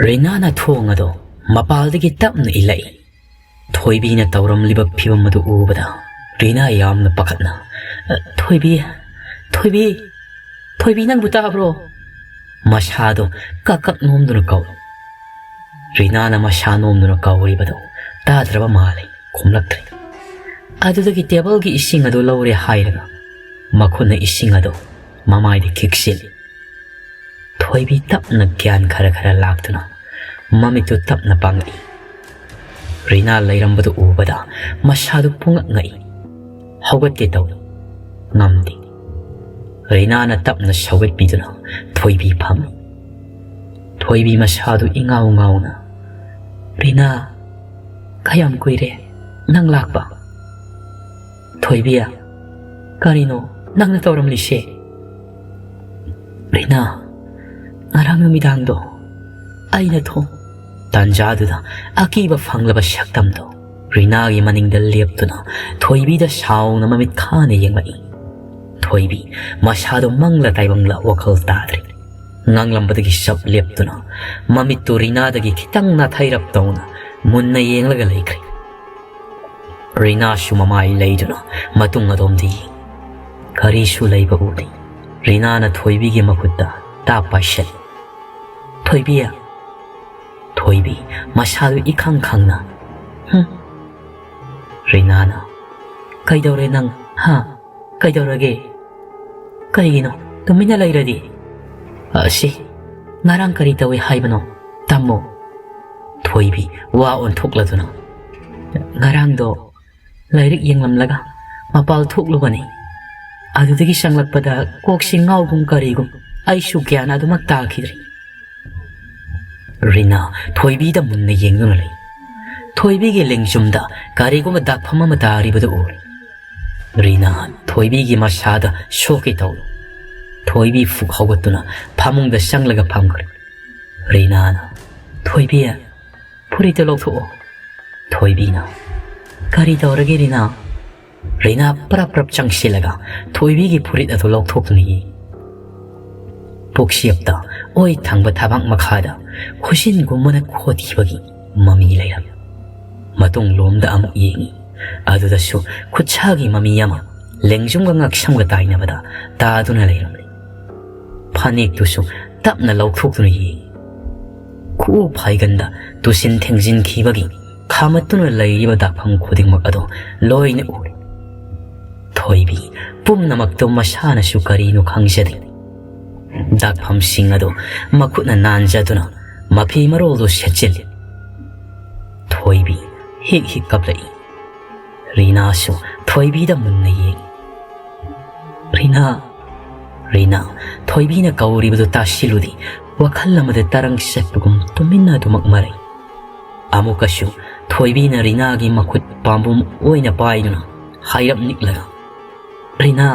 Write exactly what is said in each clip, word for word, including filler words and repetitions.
ꯔꯤꯅꯥꯅ ꯊꯣꯡ ꯑꯗꯣ ꯃꯄꯥꯜꯗꯒꯤ ꯇꯞꯅ ꯏꯜꯂꯛꯏ꯫ ꯊꯣꯏꯕꯤꯅ ꯇꯧꯔꯝꯂꯤꯕ ꯐꯤꯕꯝ ꯑꯗꯨ ꯎꯕꯗ ꯔꯤꯅꯥ ꯌꯥꯝꯅ ꯄꯥꯈꯠꯅ, "ꯑ, ꯊꯣꯏꯕꯤ, ꯊꯣꯏꯕꯤ, ꯊꯣꯏꯕꯤ, ꯅꯪꯕꯨ ꯇꯥꯕ꯭ꯔꯣ?" ꯃꯁꯥꯗꯣ ꯀꯛ ꯀꯛ ꯅꯣꯝꯗꯨꯅ ꯀꯧꯏ꯫ ꯔꯤꯅꯥꯅ ꯃꯁꯥ ꯅꯣꯝꯗꯨꯅ ꯀꯧꯔꯤꯕꯗꯨ ꯇꯥꯗ꯭ꯔꯕ ꯃꯥꯜꯂꯤ, ꯈꯨꯝꯂꯛꯇ꯭ꯔꯦ꯫ ꯑꯗꯨꯗꯒꯤ ꯇꯦꯕꯜꯒꯤ ꯏꯁꯤꯡ ꯑꯗꯨ ꯂꯧꯔꯦ ꯍꯥꯏꯔꯒ ꯃꯈꯨꯠꯅ ꯏꯁꯤꯡ ꯑꯗꯨ ꯃꯃꯥꯏꯗ ꯈꯤꯛꯆꯤꯜꯂꯤ꯫ ꯊꯣꯏꯕꯤ ꯇꯞꯅ ꯒ꯭ꯌꯥꯟ ꯈꯔ ꯈꯔ ꯂꯥꯛꯇꯨꯅ ꯃꯃꯤꯠꯇꯨ ꯇꯞꯅ ꯄꯥꯡꯂꯛꯏ꯫ ꯔꯤꯅꯥ ꯂꯩꯔꯝꯕꯗꯨ ꯎꯕꯗ ꯃꯁꯥꯗꯨ ꯄꯨꯡꯉꯛ ꯉꯛꯏ꯫ ꯍꯧꯒꯠꯀꯦ ꯇꯧꯏ, ꯉꯝꯗꯦ꯫ ꯔꯤꯅꯥꯅ ꯇꯞꯅ ꯁꯧꯒꯠꯄꯤꯗꯨꯅ ꯊꯣꯏꯕꯤ ꯐꯝꯃꯤ꯫ ꯊꯣꯏꯕꯤ ꯃꯁꯥꯗꯨ ꯏꯉꯥꯎ ꯉꯥꯎꯅ, "ꯔꯤꯅꯥ, ꯀꯌꯥꯝ ꯀꯨꯏꯔꯦ ꯅꯪ ꯂꯥꯛꯄ?" "ꯊꯣꯏꯕꯤ, ꯀꯔꯤꯅꯣ ꯅꯪꯅ ꯇꯧꯔꯝꯂꯤꯁꯦ?" "ꯔꯤꯅꯥ, ꯉꯔꯥꯡ ꯅꯨꯃꯤꯗꯥꯡꯗꯣ ꯑꯩꯅ ꯊꯣꯡ..." ꯇꯥꯟꯖꯥꯗꯨꯗ ꯑꯀꯤꯕ ꯐꯪꯂꯕ ꯁꯛꯇꯝꯗꯣ ꯔꯤꯅꯥꯒꯤ ꯃꯅꯤꯡꯗ ꯂꯦꯞꯇꯨꯅ ꯊꯣꯏꯕꯤꯗ ꯁꯥꯎꯅ ꯃꯃꯤꯠ ꯈꯥꯅ ꯌꯦꯡꯂꯛꯏ꯫ ꯊꯣꯏꯕꯤ ꯃꯁꯥꯗꯣ ꯃꯪꯂ ꯇꯥꯏꯕꯪꯂ ꯋꯥꯈꯜ ꯇꯥꯗ꯭ꯔꯦ꯫ ꯉꯥꯡꯂꯝꯕꯗꯒꯤ ꯆꯞ ꯂꯦꯞꯇꯨꯅ ꯃꯃꯤꯠꯇꯨ ꯔꯤꯅꯥꯗꯒꯤ ꯈꯤꯇꯪ ꯅꯥꯊꯩꯔꯞ ꯇꯧꯅ ꯃꯨꯟꯅ ꯌꯦꯡꯂꯒ ꯂꯩꯈ꯭ꯔꯦ꯫ ꯔꯤꯅꯥꯁꯨ ꯃꯃꯥꯏ ꯂꯩꯗꯨꯅ ꯃꯇꯨꯡ ꯑꯗꯣꯝꯗ ꯌꯦꯡ꯫ ꯀꯔꯤꯁꯨ ꯂꯩꯕ ꯎꯗꯦ꯫ ꯔꯤꯅꯥꯅ ꯊꯣꯏꯕꯤꯒꯤ ꯃꯈꯨꯠꯇ ꯇꯥꯞ ꯄꯥꯏꯁꯜꯂꯤ꯫ "ꯊꯣꯏꯕꯤ, ꯊꯣꯏꯕꯤ ꯃꯁꯥꯗꯨ ꯏꯈꯪ ꯈꯪꯅ, "ꯍꯨꯝ?" ꯔꯤꯅꯥꯅ, "ꯀꯩꯗꯧꯔꯦ ꯅꯪ, ꯍꯥ? ꯀꯩꯗꯧꯔꯒꯦ? ꯀꯩꯒꯤꯅꯣ ꯇꯨꯃꯤꯟꯅ ꯂꯩꯔꯗꯤ?" "ꯑꯁꯤ, ꯉꯔꯥꯡ ꯀꯔꯤ ꯇꯧꯏ ꯍꯥꯏꯕꯅꯣ? ꯇꯝꯃꯣ꯫" ꯊꯣꯏꯕꯤ ꯋꯥ ꯑꯣꯟꯊꯣꯛꯂꯗꯨꯅ, "ꯉꯔꯥꯡꯗꯣ ꯂꯥꯏꯔꯤꯛ ꯌꯦꯡꯂꯝꯂꯒ ꯃꯄꯥꯜ ꯊꯣꯛꯂꯨꯕꯅꯤ꯫ ꯑꯗꯨꯗꯒꯤ ꯆꯪꯂꯛꯄꯗ ꯀꯣꯛꯁꯤ ꯉꯥꯎꯒꯨꯝ ꯀꯔꯤꯒꯨꯝ ꯑꯩꯁꯨ ꯒ꯭ꯌꯥꯟ ꯑꯗꯨꯃꯛ ꯇꯥꯈꯤꯗ꯭ꯔꯦ꯫" ꯔꯤꯅꯥ ꯊꯣꯏꯕꯤꯗ ꯃꯨꯟꯅ ꯌꯦꯡꯗꯨꯅ ꯂꯩ꯫ ꯊꯣꯏꯕꯤꯒꯤ ꯂꯦꯡꯖꯨꯝꯗ ꯀꯔꯤꯒꯨꯝꯕ ꯗꯥꯛꯐꯝ ꯑꯃ ꯇꯥꯔꯤꯕꯗꯨ ꯎꯔꯦ꯫ ꯔꯤꯅꯥ ꯊꯣꯏꯕꯤꯒꯤ ꯃꯁꯥꯗ ꯁꯣꯛꯀꯦ ꯇꯧꯏ꯫ ꯊꯣꯏꯕꯤ ꯐꯨꯛ ꯍꯧꯒꯠꯇꯨꯅ ꯐꯃꯨꯡꯗ ꯆꯪꯂꯒ ꯐꯝꯈ꯭ꯔꯦ꯫ ꯔꯤꯅꯥꯅ, "ꯊꯣꯏꯕꯤ, ꯐꯨꯔꯤꯠꯇꯨ ꯂꯧꯊꯣꯛꯑꯣ꯫" ꯊꯣꯏꯕꯤꯅ, "ꯀꯔꯤ ꯇꯧꯔꯒꯦ ꯔꯤꯅꯥ?" ꯔꯤꯅꯥ ꯄ꯭ꯔꯞ ꯄ꯭ꯔꯞ ꯆꯪꯁꯤꯜꯂꯒ ꯊꯣꯏꯕꯤꯒꯤ ꯐꯨꯔꯤꯠ ꯑꯗꯨ ꯂꯧꯊꯣꯛꯇꯨꯅ ꯌꯦꯡꯏ꯫ ꯄꯨꯛꯁꯦꯞꯇ ꯑꯣꯏ ꯊꯪꯕ ꯊꯕꯥꯛ ꯃꯈꯥꯗ ꯈꯨꯖꯤꯟꯒꯨꯝꯕꯅ ꯈꯣꯠꯈꯤꯕꯒꯤ ꯃꯃꯤ ꯂꯩꯔꯝꯃꯤ꯫ ꯃꯇꯨꯡꯂꯣꯝꯗ ꯑꯃꯨꯛ ꯌꯦꯡꯉꯤ꯫ ꯑꯗꯨꯗꯁꯨ ꯈꯨꯠꯁꯥꯒꯤ ꯃꯃꯤ ꯑꯃ ꯂꯦꯡꯖꯨꯝꯒ ꯉꯛꯁꯝꯒ ꯇꯥꯏꯅꯕꯗ ꯇꯥꯗꯨꯅ ꯂꯩꯔꯝꯂꯤ꯫ ꯐꯅꯦꯛꯇꯨꯁꯨ ꯇꯞꯅ ꯂꯧꯊꯣꯛꯇꯨꯅ ꯌꯦꯡꯉꯤ꯫ ꯈꯨꯎ ꯐꯥꯏꯒꯟꯗ ꯇꯨꯁꯤꯟ ꯊꯦꯡꯖꯤꯟꯈꯤꯕꯒꯤ ꯈꯥꯃꯠꯇꯨꯅ ꯂꯩꯔꯤꯕ ꯗꯥꯛꯐꯝ ꯈꯨꯗꯤꯡꯃꯛ ꯑꯗꯣ ꯂꯣꯏꯅ ꯎꯔꯦ꯫ ꯊꯣꯏꯕꯤ ꯄꯨꯝꯅꯃꯛꯇꯣ ꯃꯁꯥꯅꯁꯨ ꯀꯔꯤꯅꯣ ꯈꯪꯖꯗꯦ꯫ ꯗꯥꯛꯐꯝꯁꯤꯡ ꯑꯗꯣ ꯃꯈꯨꯠꯅ ꯅꯥꯟꯖꯗꯨꯅ ꯃꯐꯤ ꯃꯔꯣꯜꯗꯣ ꯁꯦꯠꯆꯤꯜꯂꯤ꯫ ꯊꯣꯏꯕꯤ ꯍꯤꯛ ꯍꯤꯛ ꯀꯞꯂꯛꯏ꯫ ꯔꯤꯅꯥꯁꯨ ꯊꯣꯏꯕꯤꯗ ꯃꯨꯟꯅ ꯌꯦꯡꯉꯤ꯫ "ꯔꯤꯅꯥ, ꯔꯤꯅꯥ," ꯊꯣꯏꯕꯤꯅ ꯀꯧꯔꯤꯕꯗꯨ ꯇꯥꯁꯤꯜꯂꯨꯗꯦ꯫ ꯋꯥꯈꯜ ꯑꯃꯗ ꯇꯔꯪ ꯆꯠꯄꯒꯨꯝ ꯇꯨꯃꯤꯟꯅ ꯑꯗꯨꯃꯛ ꯃꯔꯩ꯫ ꯑꯃꯨꯛꯀꯁꯨ ꯊꯣꯏꯕꯤꯅ ꯔꯤꯅꯥꯒꯤ ꯃꯈꯨꯠ ꯄꯥꯝꯕꯣꯝ ꯑꯣꯏꯅ ꯄꯥꯏꯗꯨꯅ ꯍꯥꯏꯔꯞ ꯅꯤꯛꯂꯒ, "ꯔꯤꯅꯥ,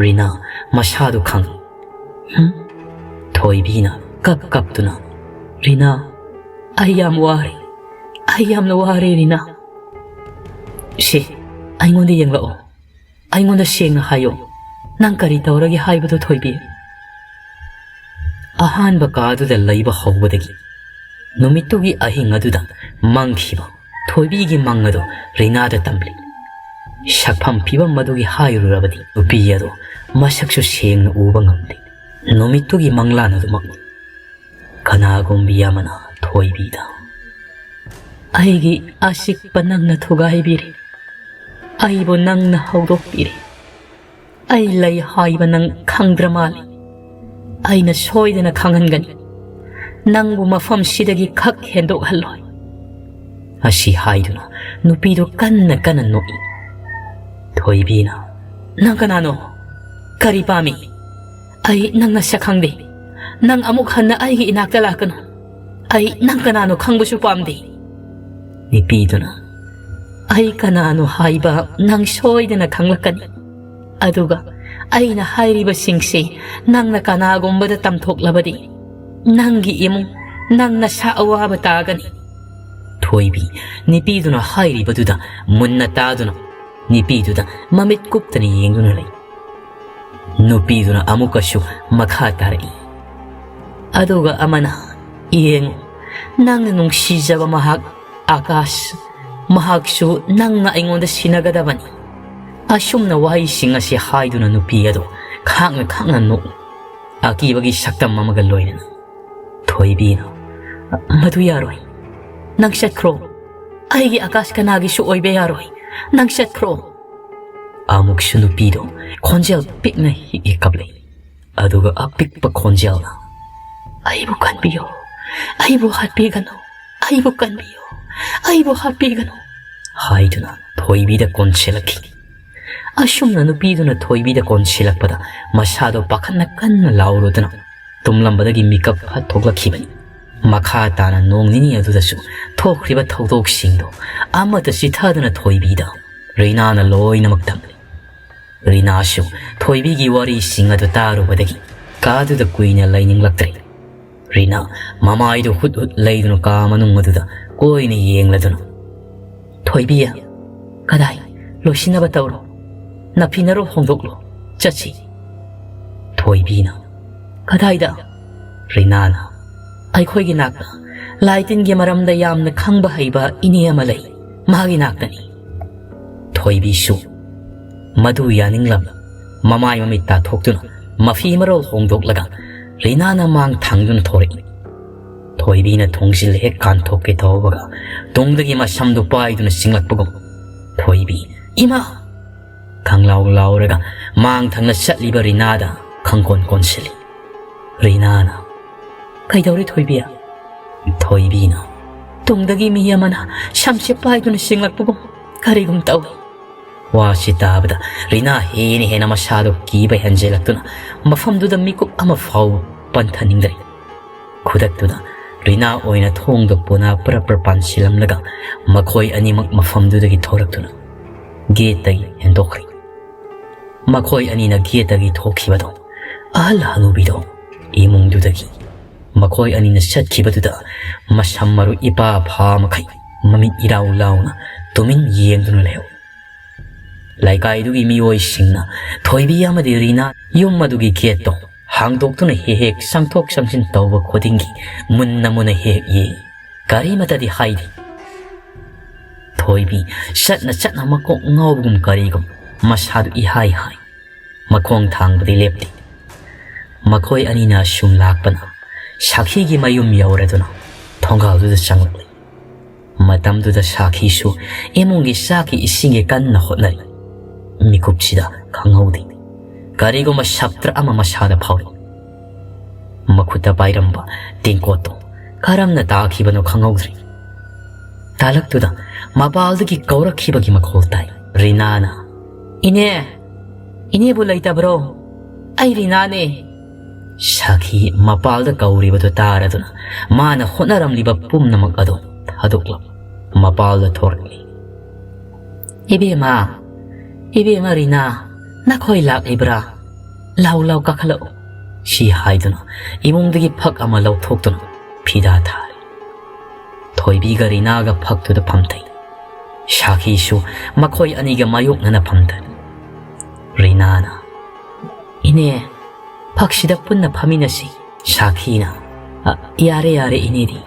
ꯔꯤꯅꯥ," ꯃꯁꯥꯗꯨ ꯈꯪꯏ꯫ "ꯍꯨꯝ?" ꯊꯣꯏꯕꯤꯅ ꯀꯞ ꯀꯞꯇꯨꯅ, "ꯔꯤꯅꯥ, ꯑꯩ ꯌꯥꯝ ꯋꯥꯔꯦ, ꯑꯩ ꯌꯥꯝꯅ ꯋꯥꯔꯦ, ꯔꯤꯅꯥ꯫ ꯁꯦ, ꯑꯩꯉꯣꯟꯗ ꯌꯦꯡꯂꯛꯑꯣ, ꯑꯩꯉꯣꯟꯗ ꯁꯦꯡꯅ ꯍꯥꯏꯌꯣ, ꯅꯪ ꯀꯔꯤ ꯇꯧꯔꯒꯦ ꯍꯥꯏꯕꯗꯣ, ꯊꯣꯏꯕꯤ?" ꯑꯍꯥꯟꯕ ꯀꯥꯗꯨꯗ ꯂꯩꯕ ꯍꯧꯕꯗꯒꯤ ꯅꯨꯃꯤꯠꯇꯨꯒꯤ ꯑꯍꯤꯡ ꯑꯗꯨꯗ ꯃꯪꯈꯤꯕ ꯊꯣꯏꯕꯤꯒꯤ ꯃꯪ ꯑꯗꯨ ꯔꯤꯅꯥꯗ ꯇꯝꯂꯤ꯫ ꯁꯛꯐꯝ ꯐꯤꯕꯝ ꯑꯗꯨꯒꯤ ꯍꯥꯏꯔꯨꯔꯕꯗꯤ ꯅꯨꯄꯤ ꯑꯗꯨ ꯃꯁꯛꯁꯨ ꯁꯦꯡꯅ ꯎꯕ ꯉꯝꯗꯦ꯫ ꯅꯨꯃꯤꯠꯇꯨꯒꯤ ꯃꯪꯂꯥꯟ ꯑꯗꯨꯃꯛꯅꯤ꯫ ꯀꯅꯥꯒꯨꯝꯕꯤ ꯑꯃꯅ ꯊꯣꯏꯕꯤꯗ, "ꯑꯩꯒꯤ ꯑꯆꯤꯛꯄ ꯅꯪꯅ ꯊꯨꯒꯥꯏꯕꯤꯔꯦ, ꯑꯩꯕꯨ ꯅꯪꯅ ꯍꯧꯗꯣꯛꯄꯤꯔꯦ꯫ ꯑꯩ ꯂꯩ ꯍꯥꯏꯕ ꯅꯪ ꯈꯪꯗ꯭ꯔ ꯃꯥꯜꯂꯤ꯫ ꯑꯩꯅ ꯁꯣꯏꯗꯅ ꯈꯪꯍꯟꯒꯅꯤ꯫ ꯅꯪꯕꯨ ꯃꯐꯝꯁꯤꯗꯒꯤ ꯈꯛ ꯍꯦꯟꯗꯣꯛꯍꯜꯂꯣꯏ"꯫ ꯑꯁꯤ ꯍꯥꯏꯗꯨꯅ ꯅꯨꯄꯤꯗꯨ ꯀꯟꯅ ꯀꯟꯅ ꯅꯣꯛꯏ꯫ ꯊꯣꯏꯕꯤꯅ, "ꯅꯪ ꯀꯅꯥꯅꯣ? ꯀꯔꯤ ꯄꯥꯝꯃꯤ? ꯑꯩ ꯅꯪ ꯅꯁꯛ ꯈꯪꯗꯦ꯫ ꯅꯪ ꯑꯃꯨꯛ ꯍꯟꯅ ꯑꯩꯒꯤ ꯏꯅꯥꯛꯇ ꯂꯥꯛꯀꯅꯨ꯫ ꯑꯩ ꯅꯪ ꯀꯅꯥꯅꯣ ꯈꯪꯕꯁꯨ ꯄꯥꯝꯗꯦ"꯫ ꯅꯨꯄꯤꯗꯨꯅ, "ꯑꯩ ꯀꯅꯥꯅꯣ ꯍꯥꯏꯕ ꯅꯪ ꯁꯣꯏꯗꯅ ꯈꯪꯂꯛꯀꯅꯤ꯫ ꯑꯗꯨꯒ ꯑꯩꯅ ꯍꯥꯏꯔꯤꯕꯁꯤꯡꯁꯤ ꯅꯪꯅ ꯀꯅꯥꯒꯨꯝꯕꯗ ꯇꯝꯊꯣꯛꯂꯕꯗꯤ ꯅꯪꯒꯤ ꯏꯃꯨꯡ, ꯅꯪ ꯅꯁꯥ ꯑꯋꯥꯕ ꯇꯥꯒꯅꯤ"꯫ ꯊꯣꯏꯕꯤ ꯅꯨꯄꯤꯗꯨꯅ ꯍꯥꯏꯔꯤꯕꯗꯨꯗ ꯃꯨꯟꯅ ꯇꯥꯗꯨꯅ ꯅꯨꯄꯤꯗꯨꯗ ꯃꯃꯤꯠ ꯀꯨꯞꯇꯅ ꯌꯦꯡꯗꯨꯅ ꯂꯩ꯫ ꯅꯨꯄꯤꯗꯨꯅ ꯑꯃꯨꯛꯀꯁꯨ ꯃꯈꯥ ꯇꯥꯔꯛꯏ꯫ ꯑꯗꯨꯒ ꯑꯃꯅ, "ꯌꯦꯡꯉꯨ, ꯅꯪꯅ ꯅꯨꯡꯁꯤꯖꯕ ꯃꯍꯥꯛ ꯑꯥꯀꯥꯁ, ꯃꯍꯥꯛꯁꯨ ꯅꯪꯅ ꯑꯩꯉꯣꯟꯗ ꯁꯤꯟꯅꯒꯗꯕꯅꯤ"꯫ ꯑꯁꯨꯝꯅ ꯋꯥꯍꯩꯁꯤꯡ ꯑꯁꯤ ꯍꯥꯏꯗꯨꯅ ꯅꯨꯄꯤ ꯑꯗꯨ ꯈꯥꯡꯅ ꯈꯥꯡꯅ ꯅꯣꯛꯏ, ꯑꯀꯤꯕꯒꯤ ꯁꯛꯇꯝ ꯑꯃꯒ ꯂꯣꯏꯅꯅ꯫ ꯊꯣꯏꯕꯤꯅ, "ꯃꯗꯨ ꯌꯥꯔꯣꯏ꯫ ꯅꯪ ꯆꯠꯈ꯭ꯔꯣ꯫ ꯑꯩꯒꯤ ꯑꯥꯀꯥꯁ ꯀꯅꯥꯒꯤꯁꯨ ꯑꯣꯏꯕ ꯌꯥꯔꯣꯏ꯫ ꯅꯪ ꯆꯠꯈ꯭ꯔꯣ"꯫ ꯑꯃꯨꯛꯁꯨ ꯅꯨꯄꯤꯗꯣ ꯈꯣꯟꯖꯦꯜ ꯄꯤꯛꯅ ꯍꯤꯛ ꯍꯤꯛ ꯀꯞꯂꯛꯏ꯫ ꯑꯗꯨꯒ ꯑꯄꯤꯛꯄ ꯈꯣꯟꯖꯦꯜꯅ, "ꯑꯩꯕꯨ ꯀꯟꯕꯤꯌꯨ, ꯑꯩꯕꯨ ꯍꯥꯠꯄꯤꯒꯅꯨ, ꯑꯩꯕꯨ ꯀꯟꯕꯤꯌꯨ, ꯑꯩꯕꯨ ꯍꯥꯠꯄꯤꯒꯅꯨ" ꯍꯥꯏꯗꯨꯅ ꯊꯣꯏꯕꯤꯗ ꯀꯣꯟꯁꯤꯜꯂꯛꯈꯤ꯫ ꯑꯁꯨꯝꯅ ꯅꯨꯄꯤꯗꯨꯅ ꯊꯣꯏꯕꯤꯗ ꯀꯣꯟꯁꯤꯜꯂꯛꯄꯗ ꯃꯁꯥꯗꯣ ꯄꯥꯈꯠꯅ ꯀꯟꯅ ꯂꯥꯎꯔꯨꯗꯨꯅ ꯇꯨꯝꯂꯝꯕꯗꯒꯤ ꯃꯤꯀꯞ ꯐꯠ ꯊꯣꯛꯂꯛꯈꯤꯕꯅꯤ꯫ ꯃꯈꯥ ꯇꯥꯅ ꯅꯣꯡ ꯅꯤꯅꯤ ꯑꯗꯨꯗꯁꯨ ꯊꯣꯛꯈ꯭ꯔꯤꯕ ꯊꯧꯗꯣꯛꯁꯤꯡꯗꯣ ꯑꯃꯠꯇ ꯆꯤꯊꯗꯨꯅ ꯊꯣꯏꯕꯤꯗ ꯔꯤꯅꯥꯅ ꯂꯣꯏꯅꯃꯛ ꯇꯝꯂꯤ꯫ ꯔꯤꯅꯥꯁꯨ ꯊꯣꯏꯕꯤꯒꯤ ꯋꯥꯔꯤꯁꯤꯡ ꯑꯗꯨ ꯇꯥꯔꯨꯕꯗꯒꯤ ꯀꯥꯗꯨꯗ ꯀꯨꯏꯅ ꯂꯩꯅꯤꯡꯂꯛꯇ꯭ꯔꯦ꯫ ꯔꯤꯅꯥ ꯃꯃꯥꯏꯗꯨ ꯍꯨꯠ ꯍꯨꯠ ꯂꯩꯗꯨꯅ ꯀꯥ ꯃꯅꯨꯡ ꯑꯗꯨꯗ ꯀꯣꯏꯅ ꯌꯦꯡꯂꯗꯨꯅ, "ꯊꯣꯏꯕꯤ, ꯀꯗꯥꯏ? ꯂꯣꯏꯁꯤꯟꯅꯕ ꯇꯧꯔꯣ꯫ ꯅꯐꯤꯅꯔꯣ ꯍꯣꯡꯗꯣꯛꯂꯣ꯫ ꯆꯠꯁꯤ"꯫ ꯊꯣꯏꯕꯤꯅ, "ꯀꯗꯥꯏꯗ?" ꯔꯤꯅꯥꯅ, "ꯑꯩꯈꯣꯏꯒꯤ ꯅꯥꯛꯇ꯫ ꯂꯥꯏ ꯇꯤꯟꯒꯤ ꯃꯔꯝꯗ ꯌꯥꯝꯅ ꯈꯪꯕ ꯍꯩꯕ ꯏꯅꯦ ꯑꯃ ꯂꯩ꯫ ꯃꯥꯒꯤ ꯅꯥꯛꯇꯅꯤ"꯫ ꯊꯣꯏꯕꯤꯁꯨ ꯃꯗꯨ ꯌꯥꯅꯤꯡꯂꯝ ꯃꯃꯥꯏ ꯃꯃꯤꯠ ꯇꯥꯊꯣꯛꯇꯨꯅ ꯃꯐꯤ ꯃꯔꯣꯜ ꯍꯣꯡꯗꯣꯛꯂꯒ ꯔꯤꯅꯥꯅ ꯃꯥꯡ ꯊꯥꯡꯗꯨꯅ ꯊꯣꯔꯛꯏ꯫ ꯊꯣꯏꯕꯤꯅ ꯊꯣꯡꯖꯤꯜ ꯍꯦꯛ ꯀꯥꯟꯊꯣꯛꯀꯦ ꯇꯧꯕꯒ ꯇꯨꯡꯗꯒꯤ ꯃꯁꯝꯗꯨ ꯄꯥꯏꯗꯨꯅ ꯆꯤꯡꯂꯛꯄꯒꯨꯝ ꯊꯣꯏꯕꯤ, "ꯏꯃꯥ!" ꯈꯪꯂꯥꯎ ꯂꯥꯎꯔꯒ ꯃꯥꯡ ꯊꯪꯅ ꯆꯠꯂꯤꯕ ꯔꯤꯅꯥꯗ ꯈꯪꯀꯣꯟ ꯀꯣꯟꯁꯤꯜꯂꯤ꯫ ꯔꯤꯅꯥꯅ, "ꯀꯩꯗꯧꯔꯦ ꯊꯣꯏꯕꯤ?" ꯊꯣꯏꯕꯤꯅ, "ꯇꯨꯡꯗꯒꯤ ꯃꯤ ꯑꯃꯅ ꯁꯝꯁꯦ ꯄꯥꯏꯗꯨꯅ ꯆꯤꯡꯂꯛꯄꯒꯨꯝ ꯀꯔꯤꯒꯨꯝ ꯇꯧꯏ"꯫ ꯋꯥꯁꯤ ꯇꯥꯕꯗ ꯔꯤꯅꯥ ꯍꯦꯟꯅ ꯍꯦꯟꯅ ꯃꯁꯥꯗꯨ ꯀꯤꯕ ꯍꯦꯟꯖꯤꯜꯂꯛꯇꯨꯅ ꯃꯐꯝꯗꯨꯗ ꯃꯤꯀꯨꯞ ꯑꯃ ꯐꯥꯎꯕ ꯄꯟꯊꯅꯤꯡꯗ꯭ꯔꯦ꯫ ꯈꯨꯗꯛꯇꯨꯗ ꯔꯤꯅꯥ ꯑꯣꯏꯅ ꯊꯣꯡꯗꯣ ꯄꯣꯅꯥ ꯄꯔꯞ ꯄꯔꯞ ꯄꯥꯟꯁꯤꯜꯂꯝꯂꯒ ꯃꯈꯣꯏ ꯑꯅꯤꯃꯛ ꯃꯐꯝꯗꯨꯗꯒꯤ ꯊꯣꯔꯛꯇꯨꯅ ꯒꯦꯠꯇꯒꯤ ꯍꯦꯟꯗꯣꯛꯈ꯭ꯔꯦ꯫ ꯃꯈꯣꯏ ꯑꯅꯤꯅ ꯒꯦꯠꯇꯒꯤ ꯊꯣꯛꯈꯤꯕꯗꯣ ꯑꯍꯜ ꯍꯅꯨꯕꯤꯗꯣ ꯏꯃꯨꯡꯗꯨꯗꯒꯤ ꯃꯈꯣꯏ ꯑꯅꯤꯅ ꯆꯠꯈꯤꯕꯗꯨꯗ ꯃꯁꯝ ꯃꯔꯨ ꯏꯄꯥ ꯐꯥ ꯃꯈꯩ ꯃꯃꯤꯠ ꯏꯔꯥꯎ ꯂꯥꯎꯅ ꯇꯨꯃꯤꯟ ꯌꯦꯡꯗꯨꯅ ꯂꯩꯍꯧꯏ꯫ ꯂꯩꯀꯥꯏꯗꯨꯒꯤ ꯃꯤꯑꯣꯏꯁꯤꯡꯅ ꯊꯣꯏꯕꯤ ꯑꯃꯗꯤ ꯔꯤꯅꯥ ꯌꯨꯝ ꯑꯗꯨꯒꯤ ꯒꯦꯠꯇꯣ ꯍꯥꯡꯗꯣꯛꯇꯨꯅ ꯍꯦꯛ ꯍꯦꯛ ꯆꯪꯊꯣꯛ ꯆꯪꯁꯤꯟ ꯇꯧꯕ ꯈꯨꯗꯤꯡꯒꯤ ꯃꯨꯟꯅ ꯃꯨꯟꯅ ꯍꯦꯛ ꯌꯦꯡꯏ꯫ ꯀꯔꯤꯃꯇꯗꯤ ꯍꯥꯏꯗꯦ꯫ ꯊꯣꯏꯕꯤ ꯆꯠꯅ ꯆꯠꯅ ꯃꯀꯣꯛ ꯉꯥꯎꯕꯒꯨꯝ ꯀꯔꯤꯒꯨꯝ ꯃꯁꯥꯗꯨ ꯏꯍꯥꯏ ꯍꯥꯏ꯫ ꯃꯈꯣꯡ ꯊꯥꯡꯕꯗꯤ ꯂꯦꯞꯇꯦ꯫ ꯃꯈꯣꯏ ꯑꯅꯤꯅ ꯁꯨꯝ ꯂꯥꯛꯄꯅ ꯁꯥꯈꯤꯒꯤ ꯃꯌꯨꯝ ꯌꯧꯔꯗꯨꯅ ꯊꯣꯡꯒꯥꯜꯗꯨꯗ ꯆꯪꯂꯛꯂꯤ꯫ ꯃꯇꯝꯗꯨꯗ ꯁꯥꯈꯤꯁꯨ ꯏꯃꯨꯡꯒꯤ ꯆꯥꯛꯀꯤ ꯏꯁꯤꯡꯒꯤ ꯀꯟꯅ ꯍꯣꯠꯅꯔꯤ꯫ ꯃꯤꯀꯨꯞꯁꯤꯗ ꯈꯪꯍꯧꯗꯦ꯫ ꯀꯔꯤꯒꯨꯝꯕ ꯁꯞꯇ꯭ꯔ ꯑꯃ ꯃꯁꯥꯗ ꯐꯥꯎꯔꯤ꯫ ꯃꯈꯨꯠꯇ ꯄꯥꯏꯔꯝꯕ ꯇꯦꯡꯀꯣꯠꯇꯣ ꯀꯔꯝꯅ ꯇꯥꯈꯤꯕꯅꯣ ꯈꯪꯍꯧꯗ꯭ꯔꯦ꯫ ꯇꯥꯂꯛꯇꯨꯗ ꯃꯄꯥꯜꯗꯒꯤ ꯀꯧꯔꯛꯈꯤꯕꯒꯤ ꯃꯈꯣꯜ ꯇꯥꯏ꯫ ꯔꯤꯅꯥꯅ, "ꯏꯅꯦ, ꯏꯅꯦꯕꯨ ꯂꯩꯇꯕ꯭ꯔꯣ? ꯑꯩ ꯔꯤꯅꯥꯅꯦ꯫" ꯁꯥꯈꯤ ꯃꯄꯥꯜꯗ ꯀꯧꯔꯤꯕꯗꯨ ꯇꯥꯔꯗꯨꯅ ꯃꯥꯅ ꯍꯣꯠꯅꯔꯝꯂꯤꯕ ꯄꯨꯝꯅꯃꯛ ꯑꯗꯨ ꯊꯥꯗꯣꯛꯂꯝ ꯃꯄꯥꯜꯗ ꯊꯣꯔꯛꯂꯤ꯫ "ꯏꯕꯦꯝꯃ, ꯏꯕꯦꯝꯃ ꯔꯤꯅꯥ, ꯅꯈꯣꯏ ꯂꯥꯛꯂꯤꯕ꯭ꯔꯥ? ꯂꯥꯎ ꯂꯥꯎ ꯀꯥꯈꯠꯂꯛꯎ꯫" ꯁꯤ ꯍꯥꯏꯗꯨꯅ ꯏꯃꯨꯡꯗꯒꯤ ꯐꯛ ꯑꯃ ꯂꯧꯊꯣꯛꯇꯨꯅ ꯐꯤꯗꯥ ꯊꯥꯔꯦ꯫ ꯊꯣꯏꯕꯤꯒ ꯔꯤꯅꯥꯒ ꯐꯛꯇꯨꯗ ꯐꯝꯊꯩ꯫ ꯁꯥꯈꯤꯁꯨ ꯃꯈꯣꯏ ꯑꯅꯤꯒ ꯃꯥꯌꯣꯛꯅꯅ ꯐꯝꯊꯩ꯫ ꯔꯤꯅꯥꯅ, "ꯏꯅꯦ, ꯐꯛꯁꯤꯗ ꯄꯨꯟꯅ ꯐꯝꯃꯤꯟꯅꯁꯤ꯫" ꯁꯥꯈꯤꯅ, "ꯑ, ꯌꯥꯔꯦ, ꯌꯥꯔꯦ, ꯏꯅꯦꯗꯤ꯫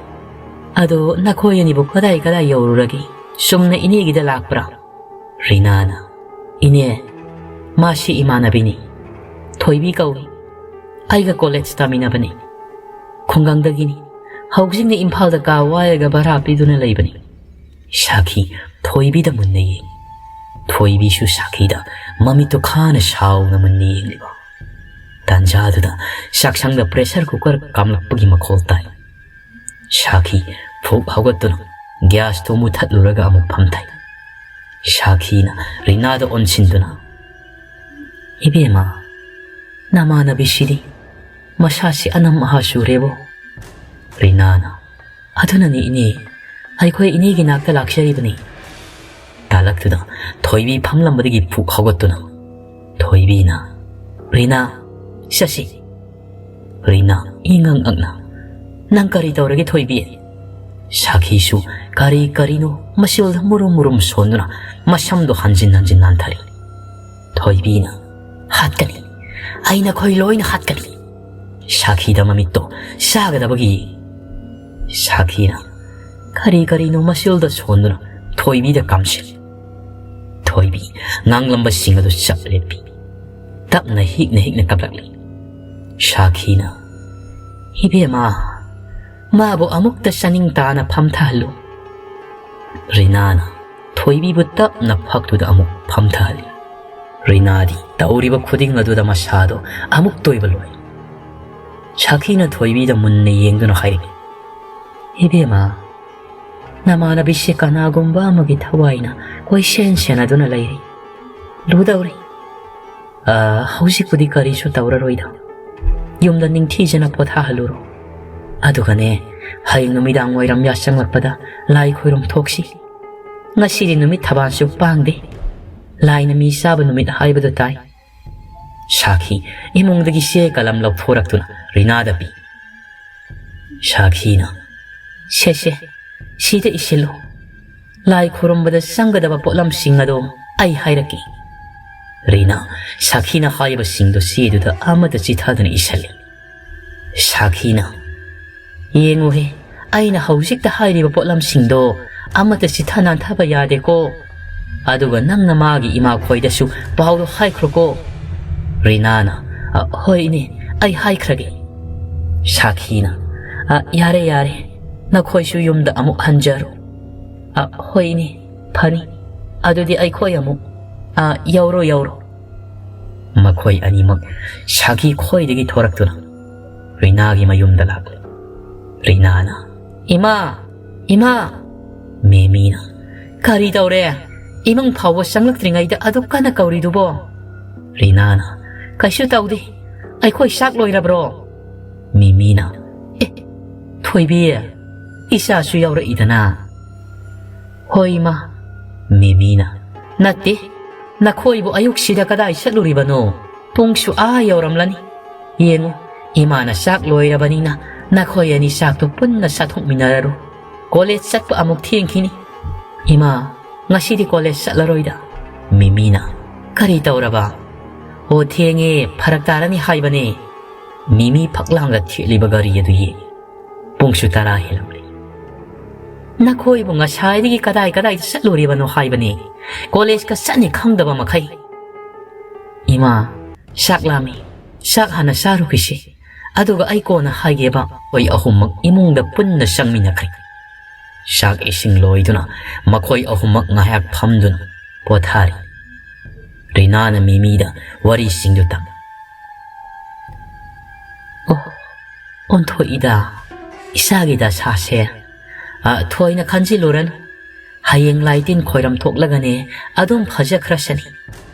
ꯑꯗꯣ ꯅꯈꯣꯏ ꯑꯅꯤꯕꯨ ꯀꯗꯥꯏ ꯀꯗꯥꯏ ꯌꯧꯔꯨꯔꯒꯦ? ꯆꯨꯝꯅ ꯏꯅꯦꯒꯤꯗ ꯂꯥꯛꯄ꯭ꯔꯥ?" ꯔꯤꯅꯥꯅ, "ꯏꯅꯦ, ꯃꯥꯁꯤ ꯏꯃꯥꯟꯅꯕꯤꯅꯤ꯫ ꯊꯣꯏꯕꯤ ꯀꯧꯏ꯫ ꯑꯩꯒ ꯀꯣꯂꯦꯖ ꯇꯥꯃꯤꯟꯅꯕꯅꯤ꯫ ꯈꯨꯡꯒꯪꯗꯒꯤꯅꯤ꯫ ꯍꯧꯖꯤꯛꯅ ꯏꯝꯐꯥꯜꯗ ꯀꯥ ꯋꯥꯏꯔꯒ ꯚꯔꯥ ꯄꯤꯗꯨꯅ ꯂꯩꯕꯅꯤ꯫" ꯁꯥꯈꯤ ꯊꯣꯏꯕꯤꯗ ꯃꯨꯟꯅ ꯌꯦꯡꯉꯤ꯫ ꯊꯣꯏꯕꯤꯁꯨ ꯁꯥꯈꯤꯗ ꯃꯃꯤꯠꯇꯨ ꯈꯥꯅ ꯁꯥꯎꯅ ꯃꯨꯟꯅ ꯌꯦꯡꯂꯤꯕ꯫ ꯇꯥꯟꯖꯥꯗꯨꯗ ꯆꯥꯛꯁꯪꯗ ꯄ꯭ꯔꯦꯁꯔ ꯀꯨꯀꯔ ꯀꯥꯝꯂꯛꯄꯒꯤ ꯃꯈꯣꯜ ꯇꯥꯏ꯫ ꯁꯥꯈꯤ ꯐꯨꯛ ꯍꯧꯒꯠꯇꯨꯅ ꯒ꯭ꯌꯥꯁꯇꯨ ꯃꯨꯊꯠꯂꯨꯔꯒ ꯑꯃꯨꯛ ꯐꯝꯊꯩ꯫ ꯁꯥꯈꯤꯅ ꯔꯤꯅꯥꯗ ꯑꯣꯟꯁꯤꯟꯗꯨꯅ, "ꯏꯕꯦꯝꯃ, ꯅꯃꯥꯟꯅꯕꯤꯁꯤꯗꯤ ꯃꯁꯥꯁꯤ ꯑꯅꯝ ꯑꯍꯥ ꯆꯨꯔꯦꯕꯣ?" ꯔꯤꯅꯥꯅ, "ꯑꯗꯨꯅꯅꯤ ꯏꯅꯦ, ꯑꯩꯈꯣꯏ ꯏꯅꯦꯒꯤ ꯅꯥꯛꯇ ꯂꯥꯛꯆꯔꯤꯕꯅꯤ꯫" ꯇꯥꯂꯛꯇꯨꯗ ꯊꯣꯏꯕꯤ ꯐꯝꯂꯝꯕꯗꯒꯤ ꯐꯨꯛ ꯍꯧꯒꯠꯇꯨꯅ ꯊꯣꯏꯕꯤꯅ, "ꯔꯤꯅꯥ, ꯆꯠꯁꯤ꯫" ꯔꯤꯅꯥ ꯏꯉꯛ ꯉꯛꯅ, "ꯅꯪ ꯀꯔꯤ ꯇꯧꯔꯒꯦ ꯊꯣꯏꯕꯤ?" ꯁꯥꯈꯤꯁꯨ ꯀꯔꯤ ꯀꯔꯤꯅꯣ ꯃꯆꯤꯜꯗ ꯃꯨꯔꯨꯝ ꯃꯨꯔꯨꯝ ꯁꯣꯟꯗꯨꯅ ꯃꯁꯝꯗꯣ ꯍꯟꯖꯤꯟ ꯍꯟꯖꯤꯟ ꯅꯥꯟꯊꯔꯤ꯫ ꯊꯣꯏꯕꯤꯅ, "ꯍꯥꯠꯀꯅꯤ, ꯑꯩ ꯅꯈꯣꯏ ꯂꯣꯏꯅ ꯍꯥꯠꯀꯅꯤ꯫ ꯁꯥꯈꯤꯗ ꯃꯃꯤꯠꯇꯣ ꯆꯥꯒꯗꯕꯒꯤ꯫ ꯁꯥꯈꯤꯅ ꯀꯔꯤ ꯀꯔꯤꯅꯣ ꯃꯆꯤꯜꯗ ꯁꯣꯟꯗꯨꯅ ꯊꯣꯏꯕꯤꯗ ꯀꯥꯝꯁꯤꯜꯂꯤ꯫ ꯊꯣꯏꯕꯤ ꯉꯥꯡꯂꯝꯕꯁꯤꯡ ꯑꯗꯨ ꯆꯞ ꯂꯦꯞꯄꯤ꯫ ꯇꯞꯅ ꯍꯤꯛꯅ ꯍꯤꯛꯅ ꯀꯞꯂꯛꯂꯤ꯫ ꯁꯥꯈꯤꯅ, "ꯏꯕꯦꯝꯃ, ꯃꯥꯕꯨ ꯑꯃꯨꯛꯇ ꯆꯥꯅꯤꯡ ꯇꯥꯅ ꯐꯝꯊꯍꯜꯂꯨ꯫" ꯔꯤꯅꯥꯅ ꯊꯣꯏꯕꯤꯕꯨ ꯇꯞꯅ ꯐꯛꯇꯨꯗ ꯑꯃꯨꯛ ꯐꯝꯊꯍꯜꯂꯤ꯫ ꯔꯤꯅꯥꯗꯤ ꯇꯧꯔꯤꯕ ꯈꯨꯗꯤꯡ ꯑꯗꯨꯗ ꯃꯁꯥꯗꯣ ꯑꯃꯨꯛꯇ ꯑꯣꯏꯕ ꯂꯣꯏ꯫ ꯁꯥꯈꯤꯅ ꯊꯣꯏꯕꯤꯗ ꯃꯨꯟꯅ ꯌꯦꯡꯗꯨꯅ ꯍꯥꯏꯔꯛꯏ, "ꯏꯕꯦꯝꯃ, ꯅꯃꯥꯟꯅꯕꯤꯁꯦ ꯀꯅꯥꯒꯨꯝꯕ ꯑꯃꯒꯤ ꯊꯋꯥꯏꯅ ꯀꯣꯏꯁꯦꯟ ꯁꯦꯟꯅꯗꯨꯅ ꯂꯩꯔꯤ꯫ ꯂꯨꯗꯧꯔꯤ꯫ ꯑ, ꯍꯧꯖꯤꯛꯄꯨꯗꯤ ꯀꯔꯤꯁꯨ ꯇꯧꯔꯔꯣꯏꯗ꯫ ꯌꯨꯝꯗ ꯅꯤꯡꯊꯤꯖꯅ ꯄꯣꯊꯥꯍꯜꯂꯨꯔꯣ꯫ ꯑꯗꯨꯒꯅꯦ, ꯍꯌꯦꯡ ꯅꯨꯃꯤꯗꯥꯡ ꯋꯥꯏꯔꯝ ꯌꯥꯆꯪꯂꯛꯄꯗ ꯂꯥꯏ ꯈꯣꯏꯔꯨꯝ ꯊꯣꯛꯁꯤ꯫ ꯉꯁꯤꯗꯤ ꯅꯨꯃꯤꯠ ꯊꯕꯥꯜꯁꯨ ꯄꯥꯡꯗꯦ꯫ ꯂꯥꯏꯅ ꯃꯤ ꯆꯥꯕ ꯅꯨꯃꯤꯠ ꯍꯥꯏꯕꯗꯨ ꯇꯥꯏ꯫" ꯁꯥꯈꯤ ꯏꯃꯨꯡꯗꯒꯤ ꯆꯦ ꯀꯂꯝ ꯂꯧꯊꯣꯔꯛꯇꯨꯅ ꯔꯤꯅꯥꯗ ꯄꯤ꯫ ꯁꯥꯈꯤꯅ, "ꯁꯦ, ꯁꯦ, ꯁꯤꯗ ꯏꯁꯤꯜꯂꯨ꯫ ꯂꯥꯏ ꯈꯨꯔꯨꯝꯕꯗ ꯆꯪꯒꯗꯕ ꯄꯣꯠꯂꯝꯁꯤꯡ ꯑꯗꯣ ꯑꯩ ꯍꯥꯏꯔꯛꯀꯦ꯫" ꯔꯤꯅꯥ ꯁꯥꯈꯤꯅ ꯍꯥꯏꯕꯁꯤꯡꯗꯣ ꯆꯦꯗꯨꯗ ꯑꯃꯠꯇ ꯆꯤꯊꯗꯅ ꯏꯁꯜꯂꯤ꯫ ꯁꯥꯈꯤꯅ, "ꯌꯦꯡꯉꯨꯍꯦ, ꯑꯩꯅ ꯍꯧꯖꯤꯛꯇ ꯍꯥꯏꯔꯤꯕ ꯄꯣꯠꯂꯝꯁꯤꯡꯗꯣ ꯑꯃꯠꯇ ꯆꯤꯊ ꯅꯥꯟꯊꯕ ꯌꯥꯗꯦꯀꯣ꯫ ꯑꯗꯨꯒ ꯅꯪꯅ ꯃꯥꯒꯤ ꯏꯃꯥ ꯈꯣꯏꯗꯁꯨ ꯄꯥꯎꯗꯣ ꯍꯥꯏꯈ꯭ꯔꯣꯀꯣ꯫" ꯔꯤꯅꯥꯅ, "ꯑ, ꯍꯣꯏ ꯏꯅꯦ, ꯑꯩ ꯍꯥꯏꯈ꯭ꯔꯒꯦ꯫" ꯁꯥꯈꯤꯅ, "ꯑ, ꯌꯥꯔꯦ, ꯌꯥꯔꯦ, ꯅꯈꯣꯏꯁꯨ ꯌꯨꯝꯗ ꯑꯃꯨꯛ ꯍꯟꯖꯔꯣ꯫" "ꯑ, ꯍꯣꯏ ꯏꯅꯦ, ꯐꯅꯤ꯫ ꯑꯗꯨꯗꯤ ꯑꯩꯈꯣꯏ ꯑꯃꯨꯛ, ꯑ, ꯌꯧꯔꯣ, ꯌꯧꯔꯣ꯫" ꯃꯈꯣꯏ ꯑꯅꯤꯃꯛ ꯁꯥꯈꯤ ꯈꯣꯏꯗꯒꯤ ꯊꯣꯔꯛꯇꯨꯅ ꯔꯤꯅꯥꯒꯤ ꯃꯌꯨꯝꯗ ꯂꯥꯛꯂꯦ꯫ ꯔꯤꯅꯥꯅ, "ꯏꯃꯥ! ꯏꯃꯥ!" ꯃꯦꯃꯤꯅ, "ꯀꯔꯤ ꯇꯧꯔꯦ? ꯏꯃꯨꯡ ꯐꯥꯎꯕ ꯆꯪꯂꯛꯇ꯭ꯔꯤꯉꯩꯗ ꯑꯗꯨꯛ ꯀꯟꯅ ꯀꯧꯔꯤꯗꯨꯕꯣ?" ꯔꯤꯅꯥꯅ, "ꯀꯩꯁꯨ ꯇꯧꯗꯦ꯫ ꯑꯩꯈꯣꯏ ꯆꯥꯛ ꯂꯣꯏꯔꯕ꯭ꯔꯣ?" ꯃꯦꯃꯤꯅ, "ꯑꯦ, ꯊꯣꯏꯕꯤ, ꯏꯆꯥꯁꯨ ꯌꯥꯎꯔꯛꯏꯗꯅ?" "ꯍꯣꯏ, ꯏꯃꯥ꯫" ꯃꯦꯃꯤꯅ, "ꯅꯠꯇꯦ, ꯅꯈꯣꯏꯕꯨ ꯑꯌꯨꯛꯁꯤꯗ ꯀꯗꯥꯏ ꯆꯠꯂꯨꯔꯤꯕꯅꯣ? ꯄꯨꯡꯁꯨ ꯑꯥ ꯌꯧꯔꯝꯂꯅꯤ꯫ ꯌꯦꯡꯉꯨ, ꯏꯃꯥꯅ ꯆꯥꯛ ꯂꯣꯏꯔꯕꯅꯤꯅ ꯅꯈꯣꯏ ꯑꯅꯤ ꯆꯥꯛꯇꯨ ꯄꯨꯟꯅ ꯆꯥꯊꯣꯛꯃꯤꯟꯅꯔꯔꯣ꯫ ꯀꯣꯂꯦꯖ ꯆꯠꯄ ꯑꯃꯨꯛ ꯊꯦꯡꯈꯤꯅꯤ꯫" "ꯏꯃꯥ, ꯉꯁꯤꯗꯤ ꯀꯣꯂꯦꯖ ꯆꯠꯂꯔꯣꯏꯗ꯫" ꯃꯦꯃꯤꯅ, "ꯀꯔꯤ ꯇꯧꯔꯕ?" "ꯑꯣ, ꯊꯦꯡꯉꯦ, ꯐꯔꯛ ꯇꯥꯔꯅꯤ ꯍꯥꯏꯕꯅꯦ꯫" ꯃꯤꯃꯤ ꯐꯛꯂꯥꯡꯗ ꯊꯦꯠꯂꯤꯕ ꯘꯔꯤ ꯑꯗꯨ ꯌꯦꯡꯏ꯫ ꯄꯨꯡꯁꯨ ꯇꯔꯥ ꯍꯦꯜꯂꯝꯂꯦ꯫ "ꯅꯈꯣꯏꯕꯨ ꯉꯁꯥꯏꯗꯒꯤ ꯀꯗꯥꯏ ꯀꯗꯥꯏꯗ ꯆꯠꯂꯨꯔꯤꯕꯅꯣ ꯍꯥꯏꯕꯅꯤ? ꯀꯣꯂꯦꯖꯀ ꯆꯠꯅꯤ ꯈꯪꯗꯕ ꯃꯈꯩ꯫" "ꯏꯃꯥ, ꯆꯥꯛ ꯂꯥꯝꯃꯤ꯫ ꯆꯥꯛ ꯍꯥꯟꯅ ꯆꯥꯔꯨꯈꯤꯁꯤ꯫ ꯑꯗꯨꯒ ꯑꯩ ꯀꯣꯟꯅ ꯍꯥꯏꯒꯦꯕ꯫" ꯃꯈꯣꯏ ꯑꯍꯨꯝꯃꯛ ꯏꯃꯨꯡꯗ ꯄꯨꯟꯅ ꯆꯪꯃꯤꯟꯅꯈ꯭ꯔꯦ꯫ ꯆꯥꯛ ꯏꯁꯤꯡ ꯂꯣꯏꯗꯨꯅ ꯃꯈꯣꯏ ꯑꯍꯨꯝꯃꯛ ꯉꯥꯏꯍꯥꯛ ꯐꯝꯗꯨꯅ ꯄꯣꯊꯥꯔꯤ꯫ ꯔꯤꯅꯥꯅ ꯃꯤꯃꯤꯗ ꯋꯥꯔꯤꯁꯤꯡꯗꯨ ꯇꯝꯃꯤ꯫ "ꯑꯣ, ꯑꯣꯟꯊꯣꯛꯏꯗ ꯏꯆꯥꯒꯤ ꯗꯁꯥꯁꯦ꯫ ꯑ, ꯊꯣꯏꯅ ꯈꯟꯖꯤꯜꯂꯨꯔꯅꯨ꯫ ꯍꯌꯦꯡ ꯂꯥꯏ ꯇꯤꯟ ꯈꯣꯏꯔꯝ ꯊꯣꯛꯂꯒꯅꯦ ꯑꯗꯨꯝ ꯐꯖꯈ꯭ꯔꯁꯅꯤ꯫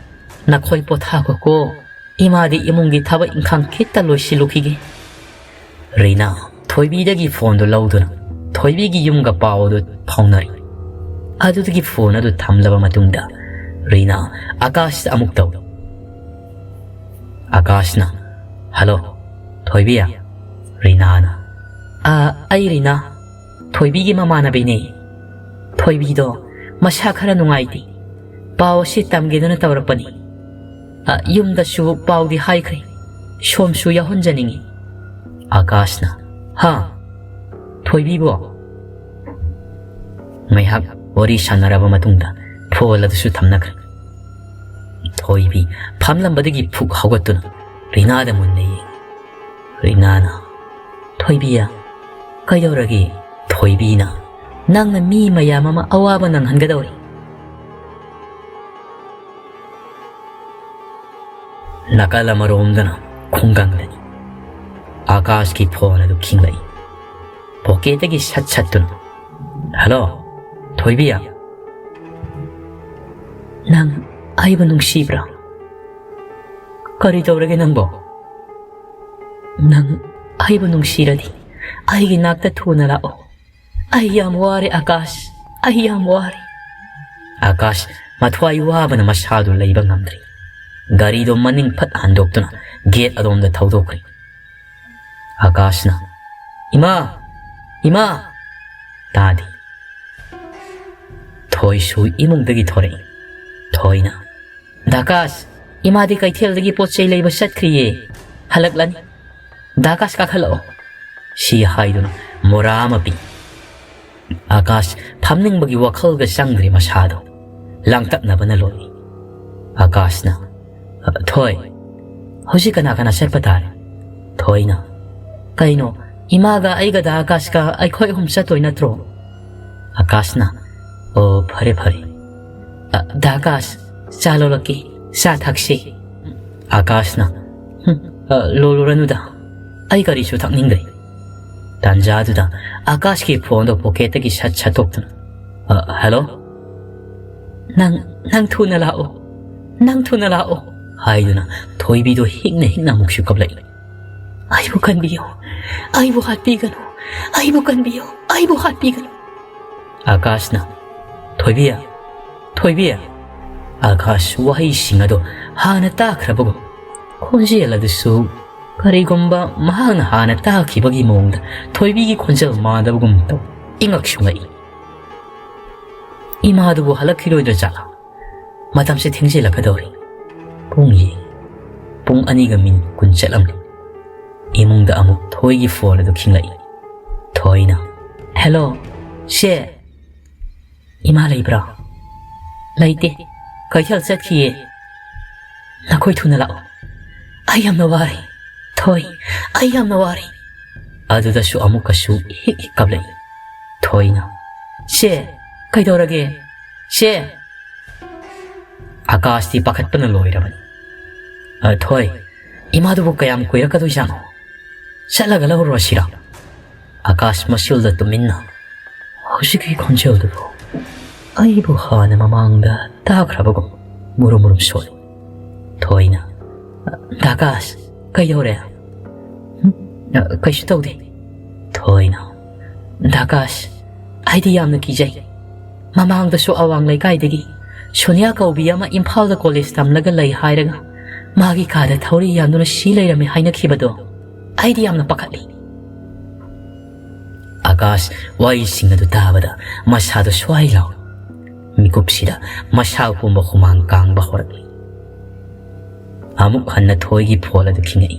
ꯅꯈꯣꯏ ꯄꯣꯊꯥꯈꯣꯀꯣ, ꯏꯃꯥꯗꯤ ꯏꯃꯨꯡꯒꯤ ꯊꯕꯛ ꯏꯪꯈꯥꯡ ꯈꯤꯠꯇ ꯂꯣꯏꯁꯤꯜꯂꯨꯈꯤꯒꯦ꯫" ꯔꯤꯅꯥ ꯊꯣꯏꯕꯤꯗꯒꯤ ꯐꯣꯟꯗꯨ ꯂꯧꯗꯨꯅ ꯊꯣꯏꯕꯤꯒꯤ ꯌꯨꯝꯒ ꯄꯥꯎ ꯑꯗꯨ ꯐꯥꯎꯅꯔꯤ꯫ ꯑꯗꯨꯗꯒꯤ ꯐꯣꯟ ꯑꯗꯨ ꯊꯝꯂꯕ ꯃꯇꯨꯡꯗ ꯔꯤꯅꯥ ꯑꯀꯥꯁꯇ ꯑꯃꯨꯛ ꯇꯧꯏ꯫ ꯑꯀꯥꯁꯅ, "ꯍꯜꯂꯣ, ꯊꯣꯏꯕꯤ?" ꯔꯤꯅꯥꯅ, "ꯑ, ꯑꯩ ꯔꯤꯅꯥ, ꯊꯣꯏꯕꯤꯒꯤ ꯃꯃꯥꯟꯅꯕꯤꯅꯦ꯫ ꯊꯣꯏꯕꯤꯗꯣ ꯃꯁꯥ ꯈꯔ ꯅꯨꯡꯉꯥꯏꯇꯦ꯫ ꯄꯥꯎ ꯑꯁꯤ ꯇꯝꯒꯦꯗꯅ ꯇꯧꯔꯛꯄꯅꯤ꯫ ꯑ, ꯌꯨꯝꯗꯁꯨ ꯄꯥꯎꯗꯤ ꯍꯥꯏꯈ꯭ꯔꯦ꯫ ꯁꯣꯝꯁꯨ ꯌꯥꯎꯍꯟꯖꯅꯤꯡꯏ꯫" ꯑꯀꯥꯁꯅ, "ꯍꯥ? ꯊꯣꯏꯕꯤꯕꯣ?" ꯉꯥꯏꯍꯥꯛ ꯋꯥꯔꯤ ꯁꯥꯟꯅꯔꯕ ꯃꯇꯨꯡꯗ ꯐꯣꯟ ꯑꯗꯨꯁꯨ ꯊꯝꯅꯈ꯭ꯔꯦ꯫ ꯊꯣꯏꯕꯤ ꯐꯝꯂꯝꯕꯗꯒꯤ ꯐꯨꯛ ꯍꯧꯒꯠꯇꯨꯅ ꯔꯤꯅꯥꯗ ꯃꯨꯟꯅ ꯌꯦꯡꯏ꯫ ꯔꯤꯅꯥꯅ, "ꯊꯣꯏꯕꯤ, ꯀꯩꯗꯧꯔꯒꯦ?" ꯊꯣꯏꯕꯤꯅ, "ꯅꯪꯅ ꯃꯤ ꯃꯌꯥꯝ ꯑꯃ ꯑꯋꯥꯕ ꯅꯪꯍꯟꯒꯗꯧꯔꯤ꯫" ꯅꯥꯀꯜ ꯑꯃꯔꯣꯝꯗꯅ ꯈꯨꯡꯒꯪꯗꯅꯤ꯫ ꯑꯀꯥꯁꯀꯤ ꯐꯣꯟ ꯑꯗꯨ ꯈꯤꯡꯂꯛꯏ꯫ ꯄꯣꯀꯦꯠꯇꯒꯤ ꯁꯠ ꯁꯠꯇꯨꯅ, "ꯍꯜꯂꯣ, ꯊꯣꯏꯕꯤ꯫ ꯅꯪ ꯑꯩꯕꯨ ꯅꯨꯡꯁꯤꯕ꯭ꯔꯥ? ꯀꯔꯤ ꯇꯧꯔꯒꯦ ꯅꯪꯕꯣ? ꯅꯪ ꯑꯩꯕꯨ ꯅꯨꯡꯁꯤꯔꯗꯤ ꯑꯩꯒꯤ ꯅꯥꯛꯇ ꯊꯨꯅ ꯂꯥꯛꯑꯣ꯫ ꯑꯩ ꯌꯥꯝ ꯋꯥꯔꯦ ꯑꯀꯥꯁ, ꯑꯩ ꯌꯥꯝ ꯋꯥꯔꯦ꯫" ꯑꯀꯥꯁ ꯃꯊ꯭ꯋꯥꯏ ꯋꯥꯕꯅ ꯃꯁꯥꯗꯨ ꯂꯩꯕ ꯉꯝꯗ꯭ꯔꯦ꯫ ꯒꯥꯔꯤꯗꯨ ꯃꯅꯤꯡ ꯐꯠ ꯍꯟꯗꯣꯛꯇꯨꯅ ꯒꯦꯠ ꯑꯗꯣꯝꯗ ꯊꯧꯗꯣꯛꯈ꯭ꯔꯦ꯫ ꯑꯀꯥꯁꯅ, "ꯏꯃꯥ! ꯏꯃꯥ!" ꯇꯥꯗꯦ꯫ ꯊꯣꯏꯁꯨ ꯏꯃꯨꯡꯗꯒꯤ ꯊꯣꯔꯛꯏ꯫ ꯊꯣꯏꯅ, "ꯗꯥꯀꯥꯁ, ꯏꯃꯥꯗꯤ ꯀꯩꯊꯦꯜꯗꯒꯤ ꯄꯣꯠ ꯆꯩ ꯂꯩꯕ ꯆꯠꯈ꯭ꯔꯤꯌꯦ, ꯍꯜꯂꯛꯂꯅꯤ꯫ "ꯗꯥ ꯑꯥꯀꯥꯁ, ꯀꯥꯈꯠꯂꯛꯑꯣ," ꯁꯤ ꯍꯥꯏꯗꯨꯅ ꯃꯣꯔꯥ ꯑꯃ ꯄꯤ꯫ ꯑꯥꯀꯥꯁ ꯐꯝꯅꯤꯡꯕꯒꯤ ꯋꯥꯈꯜꯒ ꯆꯪꯗ꯭ꯔꯦ ꯃꯁꯥꯗꯣ꯫ ꯂꯥꯡꯇꯛꯅꯕꯅ ꯂꯣꯏꯔꯦ꯫ ꯑꯥꯀꯥꯁꯅ, "ꯊꯣꯏ, ꯍꯧꯖꯤꯛ ꯀꯅꯥ ꯀꯅꯥ ꯆꯠꯄ ꯇꯥꯔꯦ?" ꯊꯣꯏꯅ, "ꯀꯩꯅꯣ, ꯏꯃꯥꯒ ꯑꯩꯒ ꯗꯥ ꯑꯥꯀꯥꯁꯀ ꯑꯩꯈꯣꯏ ꯑꯍꯨꯝ ꯆꯠꯇꯣꯏ ꯅꯠꯇ꯭ꯔꯣ?" ꯑꯥꯀꯥꯁꯅ, "ꯑꯣ, ꯐꯔꯦ ꯐꯔꯦ꯫ ꯑ, ꯗꯥ ꯑꯥꯀꯥꯁ, ꯆꯥ ꯂꯣꯜꯂꯛꯀꯦ, ꯆꯥ ꯊꯛꯁꯤ꯫" ꯑꯥꯀꯥꯁꯅ, "ꯍꯨꯝ, ꯑ, ꯂꯣꯜꯂꯨꯔꯅꯨꯗ, ꯑꯩ ꯀꯔꯤꯁꯨ ꯊꯛꯅꯤꯡꯗ꯭ꯔꯦ꯫" ꯇꯥꯟꯖꯥꯗꯨꯗ ꯑꯥꯀꯥꯁꯀꯤ ꯐꯣꯟꯗꯣ ꯄꯣꯀꯦꯠꯇꯒꯤ ꯁꯠ ꯁꯠꯇꯣꯛꯇꯨꯅ, "ꯑ, ꯍꯦꯜꯂꯣ? ꯅꯪ, ꯅꯪ ꯊꯨꯅ ꯂꯥꯛꯑꯣ, ꯅꯪ ꯊꯨꯅ ꯂꯥꯛꯑꯣ," ꯍꯥꯏꯗꯨꯅ ꯊꯣꯏꯕꯤꯗꯣ ꯍꯤꯛꯅ ꯍꯤꯛꯅ ꯑꯃꯨꯛꯁꯨ ꯀꯞꯂꯛꯏ꯫ "ꯑꯩꯕꯨ ꯀꯟꯕꯤꯌꯨ, ꯑꯩꯕꯨ ꯍꯥꯠꯄꯤꯒꯅꯨ, ꯑꯩꯕꯨ ꯀꯟꯕꯤꯌꯨ, ꯑꯩꯕꯨ ꯍꯥꯠꯄꯤꯒꯅꯨ꯫" ꯑꯥꯀꯥꯁꯅ, "ꯊꯣꯏꯕꯤ, ꯊꯣꯏꯕꯤ!" ꯑꯥꯀꯥꯁ ꯋꯥꯍꯩꯁꯤꯡ ꯑꯗꯣ ꯍꯥꯟꯅ ꯇꯥꯈ꯭ꯔꯕꯒꯨꯝ, ꯈꯣꯟꯖꯦꯜ ꯑꯗꯨꯁꯨ ꯀꯔꯤꯒꯨꯝꯕ ꯃꯍꯥꯛꯅ ꯍꯥꯟꯅ ꯇꯥꯈꯤꯕꯒꯤ ꯃꯑꯣꯡꯗ ꯊꯣꯏꯕꯤꯒꯤ ꯈꯣꯟꯖꯦꯜ ꯃꯥꯟꯗꯕꯒꯨꯝ ꯇꯧ ꯏꯉꯛꯁꯨ ꯉꯛꯏ꯫ "ꯏꯃꯥꯗꯨꯕꯨ ꯍꯜꯂꯛꯈꯤꯔꯣꯏꯗ꯭ꯔ ꯖꯥꯠꯂꯥ? ꯃꯇꯝꯁꯦ ꯊꯦꯡꯖꯤꯜꯂꯛꯀꯗꯧꯔꯦ꯫ ꯄꯨꯡ ꯌꯦꯡ, ꯄꯨꯡ ꯑꯅꯤꯒ ꯃꯤꯅꯤꯠ ꯀꯨꯟ ꯆꯠꯂꯝꯂꯦ꯫" ꯏꯃꯨꯡꯗ ꯑꯃꯨꯛ ꯊꯣꯏꯒꯤ ꯐꯣꯟ ꯑꯗꯨ ꯈꯤꯡꯂꯛꯏ꯫ ꯊꯣꯏꯅ, "ꯍꯦꯜꯂꯣ, ꯆꯦ, ꯏꯃꯥ ꯂꯩꯕ꯭ꯔꯥ?" "ꯂꯩꯇꯦ, ꯀꯩꯊꯦꯜ ꯆꯠꯈꯤꯌꯦ꯫ ꯅꯈꯣꯏ ꯊꯨꯅ ꯂꯥꯛꯑꯣ, ꯑꯩ ꯌꯥꯝꯅ ꯋꯥꯔꯦ꯫ ꯊꯣꯏ, ꯑꯩ ꯌꯥꯝꯅ ꯋꯥꯔꯦ꯫" ꯑꯗꯨꯗꯁꯨ ꯑꯃꯨꯛꯀꯁꯨ ꯍꯤꯛ ꯍꯤꯛ ꯀꯞꯂꯛꯏ꯫ ꯊꯣꯏꯅ, "ꯆꯦ, ꯀꯩꯗꯧꯔꯒꯦ? ꯆꯦ!" ꯑꯥꯀꯥꯁꯇꯤ ꯄꯥꯈꯠꯄꯅ ꯂꯣꯏꯔꯕꯅꯤ꯫ "ꯑ, ꯊꯣꯏ, ꯏꯃꯥꯗꯨꯕꯨ ꯀꯌꯥꯝ ꯀꯨꯏꯔꯛꯀꯗꯣꯏꯖꯥꯠꯅꯣ? ꯆꯠꯂꯒ ꯂꯧꯔꯨꯔꯁꯤꯔꯥ?" ꯑꯥꯀꯥꯁ ꯃꯁꯤꯜꯗ ꯇꯨꯃꯤꯟꯅ, ꯍꯧꯖꯤꯛꯀꯤ ꯈꯣꯟꯖꯦꯜꯗꯨꯕꯨ ꯑꯩꯕꯨ ꯍꯥꯟꯅ ꯃꯃꯥꯡꯗ ꯇꯥꯈ꯭ꯔꯕꯒꯨꯝ ꯃꯨꯔꯨꯝ ꯃꯨꯔꯨꯝ ꯁꯣꯜꯂꯤ꯫ ꯊꯣꯏꯅ, "ꯗꯥ ꯑꯥꯀꯥꯁ, ꯀꯩꯗꯧꯔꯦ?" "ꯍꯨꯝ? ꯑ, ꯀꯩꯁꯨ ꯇꯧꯗꯦ꯫" ꯊꯣꯏꯅ, "ꯗꯥ ꯑꯥꯀꯥꯁ, ꯑꯩꯗꯤ ꯌꯥꯝꯅ ꯀꯤꯖꯩ꯫ ꯃꯃꯥꯡꯗꯁꯨ ꯑꯋꯥꯡ ꯂꯩꯀꯥꯏꯗꯒꯤ ꯁꯣꯅꯤꯌꯥ ꯀꯧꯕꯤ ꯑꯃ ꯏꯝꯐꯥꯜꯗ ꯀꯣꯂꯦꯖ ꯇꯝꯂꯒ ꯂꯩ ꯍꯥꯏꯔꯒ ꯃꯥꯒꯤ ꯀꯥꯗ ꯊꯧꯔꯤ ꯌꯥꯟꯗꯨꯅ ꯁꯤ ꯂꯩꯔꯝꯃꯦ ꯍꯥꯏꯅꯈꯤꯕꯗꯣ꯫ ꯑꯩꯗꯤ ꯌꯥꯝꯅ ꯄꯥꯈꯠꯂꯤ꯫" ꯑꯥꯀꯥꯁ ꯋꯥꯍꯩꯁꯤꯡ ꯑꯗꯨ ꯇꯥꯕꯗ ꯃꯁꯥꯗꯣ ꯁ꯭ꯋꯥꯏ ꯂꯥꯎꯏ꯫ ꯃꯤꯀꯨꯞꯁꯤꯗ ꯃꯁꯥ ꯄꯨꯝꯕ ꯍꯨꯃꯥꯡ ꯀꯥꯡꯕ ꯍꯧꯔꯛꯂꯤ꯫ ꯑꯃꯨꯛ ꯍꯟꯅ ꯊꯣꯏꯒꯤ ꯐꯣꯟ ꯑꯗꯨ ꯈꯤꯡꯉꯛꯏ꯫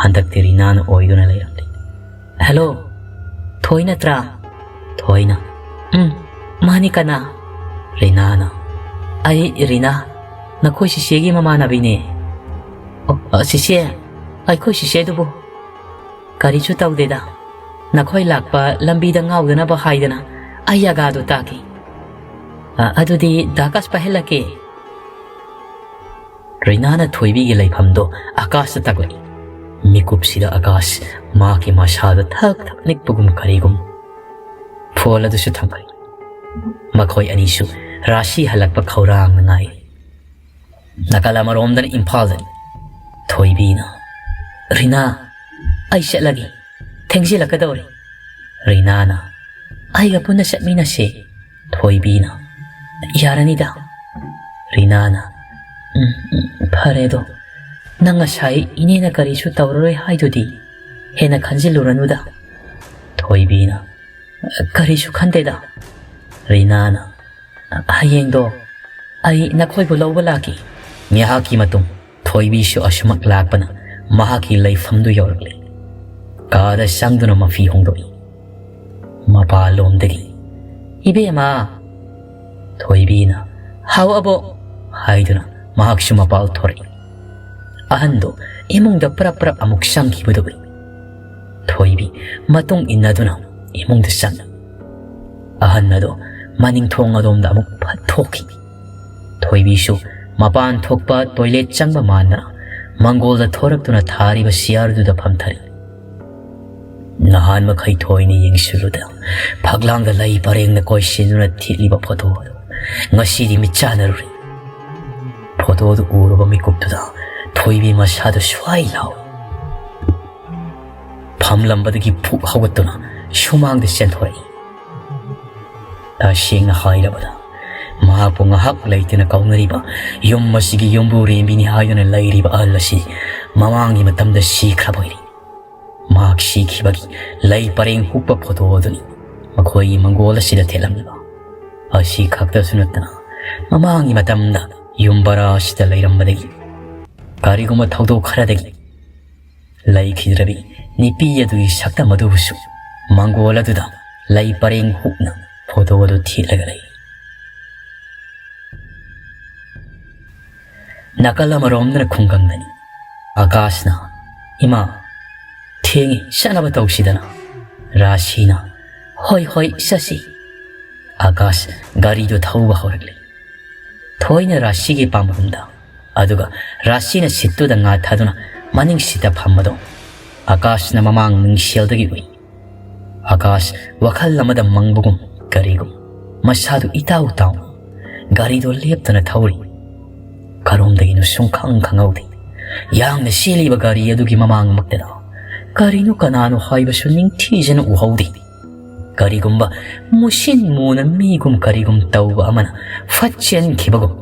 ꯍꯟꯗꯛꯇꯤ ꯔꯤꯅꯥꯅ ꯑꯣꯏꯗꯨꯅ ꯂꯩꯔꯝꯂꯦ꯫ "ꯍꯦꯜꯂꯣ, ꯊꯣꯏ ꯅꯠꯇ꯭ꯔꯥ?" ꯊꯣꯏꯅ, "ꯎꯝ, ꯃꯥꯅꯤ, ꯀꯅꯥ?" ꯔꯤꯅꯥꯅ, "ꯑꯩ ꯔꯤꯅꯥ, ꯅꯈꯣꯏ ꯁꯤꯁꯦꯒꯤ ꯃꯃꯥꯟꯅꯕꯤꯅꯦ꯫" "ꯑꯣ, ꯑ, ꯁꯤꯁꯦ, ꯑꯩꯈꯣꯏ ꯁꯤꯁꯦꯗꯨꯕꯨ?" "ꯀꯔꯤꯁꯨ ꯇꯧꯗꯦꯗ, ꯅꯈꯣꯏ ꯂꯥꯛꯄ ꯂꯝꯕꯤꯗ ꯉꯥꯎꯗꯅꯕ ꯍꯥꯏꯗꯅ ꯑꯩ ꯑꯒꯥꯗꯨ ꯇꯥꯛꯈꯤ꯫ ꯑ, ꯑꯗꯨꯗꯤ ꯗꯥ ꯑꯀꯥꯁ ꯄꯥꯏꯍꯜꯂꯛꯀꯦ꯫" ꯔꯤꯅꯥꯅ ꯊꯣꯏꯕꯤꯒꯤ ꯂꯩꯐꯝꯗꯣ ꯑꯀꯥꯁꯇ ꯇꯥꯛꯂꯛꯏ꯫ ꯃꯤꯀꯨꯞꯁꯤꯗ ꯑꯀꯥꯁ ꯃꯍꯥꯛꯀꯤ ꯃꯁꯥꯗ ꯊꯛ ꯊꯛ ꯅꯤꯛꯄꯒꯨꯝ ꯀꯔꯤꯒꯨꯝ꯫ ꯐꯣꯟ ꯑꯗꯨꯁꯨ ꯊꯝꯈ꯭ꯔꯦ꯫ ꯃꯈꯣꯏ ꯑꯅꯤꯁꯨ ꯔꯥꯁꯤ ꯍꯜꯂꯛꯄ ꯈꯧꯔꯥꯡꯅ ꯉꯥꯏꯔꯤ꯫ ꯅꯥꯀꯜ ꯑꯃꯔꯣꯝꯗꯅ ꯏꯝꯐꯥꯜꯗꯅꯤ꯫ ꯊꯣꯏꯕꯤꯅ, "ꯔꯤꯅꯥ, ꯑꯩ ꯆꯠꯂꯒꯦ, ꯊꯦꯡꯖꯤꯜꯂꯛꯀꯗꯧꯔꯦ꯫" ꯔꯤꯅꯥꯅ, "ꯑꯩꯒ ꯄꯨꯟꯅ ꯆꯠꯃꯤꯟꯅꯁꯦ꯫" ꯊꯣꯏꯕꯤꯅ, "ꯌꯥꯔꯅꯤꯗ꯫" ꯔꯤꯅꯥꯅ, "ꯎꯝ, ꯎꯝ, ꯐꯔꯦ ꯑꯗꯣ, ꯅꯪ ꯉꯁꯥꯏ ꯏꯅꯦꯅ ꯀꯔꯤꯁꯨ ꯇꯧꯔꯔꯣꯏ ꯍꯥꯏꯗꯨꯗꯤ ꯍꯦꯟꯅ ꯈꯟꯖꯤꯜꯂꯨꯔꯅꯨꯗ꯫" ꯊꯣꯏꯕꯤꯅ, "ꯀꯔꯤꯁꯨ ꯈꯟꯗꯦꯗ꯫" ꯔꯤꯅꯥꯅ, "ꯍꯌꯦꯡꯗꯣ ꯑꯩ ꯅꯈꯣꯏꯕꯨ ꯂꯧꯕ ꯂꯥꯛꯀꯦ꯫" ꯉꯥꯏꯍꯥꯛꯀꯤ ꯃꯇꯨꯡ ꯊꯣꯏꯕꯤꯁꯨ ꯑꯁꯨꯃꯛ ꯂꯥꯛꯄꯅ ꯃꯍꯥꯛꯀꯤ ꯂꯩꯐꯝꯗꯨ ꯌꯧꯔꯛꯂꯦ꯫ ꯀꯥꯗ ꯆꯪꯗꯨꯅ ꯃꯐꯤ ꯍꯣꯡꯗꯣꯛꯏ꯫ ꯃꯄꯥꯟꯂꯣꯝꯗꯒꯤ, "ꯏꯕꯦꯝꯃ!" ꯊꯣꯏꯕꯤꯅ, "ꯍꯥꯎ ꯑꯕꯣꯛ!" ꯍꯥꯏꯗꯨꯅ ꯃꯍꯥꯛꯁꯨ ꯃꯄꯥꯜ ꯊꯣꯔꯛꯏ꯫ ꯑꯍꯟꯗꯣ ꯏꯃꯨꯡꯗ ꯄ꯭ꯔꯞ ꯄ꯭ꯔꯞ ꯑꯃꯨꯛ ꯆꯪꯈꯤꯕꯗꯨ ꯎꯏ꯫ ꯊꯣꯏꯕꯤ ꯃꯇꯨꯡ ꯏꯟꯅꯗꯨꯅ ꯏꯃꯨꯡꯗ ꯆꯪꯉꯤ꯫ ꯑꯍꯟ ꯑꯗꯣ ꯃꯅꯤꯡ ꯊꯣꯡ ꯑꯗꯣꯝꯗ ꯑꯃꯨꯛ ꯐꯠ ꯊꯣꯛꯈꯤ꯫ ꯊꯣꯏꯕꯤꯁꯨ ꯃꯄꯥꯟ ꯊꯣꯛꯄ ꯇꯣꯏꯂꯦꯠ ꯆꯪꯕ ꯃꯥꯟꯗꯅ ꯃꯪꯒꯣꯜꯗ ꯊꯣꯔꯛꯇꯨꯅ ꯊꯥꯔꯤꯕ ꯁꯤꯌꯥꯔꯗꯨꯗ ꯐꯝꯊꯔꯤ꯫ ꯅꯍꯥꯟ ꯃꯈꯩ ꯊꯣꯏꯅ ꯌꯦꯡꯁꯤꯜꯂꯨꯗ ꯐꯛꯂꯥꯡꯗ ꯂꯩ ꯄꯔꯦꯡꯅ ꯀꯣꯏꯁꯤꯟꯗꯨꯅ ꯊꯦꯠꯂꯤꯕ ꯐꯣꯇꯣ ꯑꯗꯨ ꯉꯁꯤꯗꯤ ꯃꯤꯠ ꯆꯥꯟꯅꯔꯨꯔꯦ꯫ ꯐꯣꯇꯣꯗꯨ ꯎꯔꯨꯕ ꯃꯤꯀꯨꯞꯇꯨꯗ ꯊꯣꯏꯕꯤ ꯃꯁꯥꯗꯨ ꯁ꯭ꯋꯥꯏ ꯂꯥꯎꯏ꯫ ꯐꯝꯂꯝꯕꯗꯒꯤ ꯐꯨꯛ ꯍꯧꯒꯠꯇꯨꯅ ꯁꯨꯃꯥꯡꯗ ꯆꯦꯟꯊꯣꯔꯛꯏ꯫ ꯇꯁꯦꯡꯅ ꯍꯥꯏꯔꯕꯗ, ꯃꯍꯥꯛꯄꯨ ꯉꯥꯏꯍꯥꯛ ꯂꯩꯇꯅ ꯀꯧꯅꯔꯤꯕ ꯌꯨꯝ ꯑꯁꯤꯒꯤ ꯌꯨꯝꯕꯨꯔꯦꯝꯕꯤꯅꯤ ꯍꯥꯏꯗꯨꯅ ꯂꯩꯔꯤꯕ ꯑꯍꯜ ꯑꯁꯤ ꯃꯃꯥꯡꯒꯤ ꯃꯇꯝꯗ ꯁꯤꯈ꯭ꯔꯕ ꯑꯣꯏꯔꯤ꯫ ꯃꯍꯥꯛ ꯁꯤꯈꯤꯕꯒꯤ ꯂꯩ ꯄꯔꯦꯡ ꯍꯨꯛꯄ ꯐꯣꯇꯣ ꯑꯗꯨꯅꯤ ꯃꯈꯣꯏꯒꯤ ꯃꯪꯒꯣꯜ ꯑꯁꯤꯗ ꯊꯦꯠꯂꯝꯂꯤꯕ꯫ ꯑꯁꯤ ꯈꯛꯇꯁꯨ ꯅꯠꯇꯅ, ꯃꯃꯥꯡꯒꯤ ꯃꯇꯝꯗ ꯌꯨꯝ ꯕꯔꯥ ꯑꯁꯤꯗ ꯂꯩꯔꯝꯕꯗꯒꯤ ꯀꯔꯤꯒꯨꯝꯕ ꯊꯧꯗꯣꯛ ꯈꯔꯗꯒꯤ ꯂꯩꯈꯤꯗ꯭ꯔꯕꯤ ꯅꯨꯄꯤ ꯑꯗꯨꯒꯤ ꯁꯛꯇꯝ ꯑꯗꯨꯕꯨꯁꯨ ꯃꯪꯒꯣꯜ ꯑꯗꯨꯗ ꯂꯩ ꯄꯔꯦꯡ ꯍꯨꯛꯅ ꯐꯣꯇꯣ ꯑꯗꯨ ꯊꯦꯠꯂꯒ ꯂꯩ꯫ ꯅꯥꯀꯜ ꯑꯃꯔꯣꯝꯗꯅ ꯈꯨꯡꯒꯪꯗꯅꯤ꯫ ꯑꯀꯥꯁꯅ, "ꯏꯃꯥ, ꯊꯦꯡꯉꯤ, ꯆꯠꯅꯕ ꯇꯧꯁꯤꯗꯅ꯫" ꯔꯥꯁꯤꯅ, "ꯍꯣꯏ, ꯍꯣꯏ, ꯆꯠꯁꯤ꯫" ꯑꯀꯥꯁ ꯒꯥꯔꯤꯗꯨ ꯊꯧꯕ ꯍꯧꯔꯛꯂꯤ꯫ ꯊꯣꯏꯅ ꯔꯥꯁꯤꯒꯤ ꯄꯥꯝꯕꯣꯝꯗ, ꯑꯗꯨꯒ ꯔꯥꯁꯤꯅ ꯁꯤꯠꯇꯨꯗ ꯉꯥ ꯊꯥꯗꯨꯅ ꯃꯅꯤꯡ ꯁꯤꯠꯇ ꯐꯝꯕꯗꯣ ꯑꯀꯥꯁꯅ ꯃꯃꯥꯡ ꯃꯤꯡꯁꯦꯜꯗꯒꯤ ꯎꯏ꯫ ꯑꯀꯥꯁ ꯋꯥꯈꯜ ꯑꯃꯗ ꯃꯪꯕꯒꯨꯝ ꯀꯔꯤꯒꯨꯝ ꯃꯁꯥꯗꯨ ꯏꯇꯥꯎ ꯇꯥꯎꯅ ꯒꯥꯔꯤꯗꯣ ꯂꯦꯞꯇꯅ ꯊꯧꯔꯤ꯫ ꯀꯔꯣꯝꯗꯒꯤꯅꯣ ꯁꯨꯡꯈꯪ ꯈꯪꯍꯧꯗꯦ꯫ ꯌꯥꯡꯅ ꯆꯦꯜꯂꯤꯕ ꯒꯥꯔꯤ ꯑꯗꯨꯒꯤ ꯃꯃꯥꯡꯃꯛꯇꯗ ꯀꯔꯤꯅꯣ ꯀꯅꯥꯅꯣ ꯍꯥꯏꯕꯁꯨ ꯅꯤꯡꯊꯤꯖꯅ ꯎꯍꯧꯗꯦ꯫ ꯀꯔꯤꯒꯨꯝꯕ ꯃꯨꯁꯤꯟ ꯃꯨꯅ ꯃꯤꯒꯨꯝ ꯀꯔꯤꯒꯨꯝ ꯇꯧꯕ ꯑꯃꯅ ꯐꯠ ꯆꯦꯟꯈꯤꯕꯒꯨꯝ꯫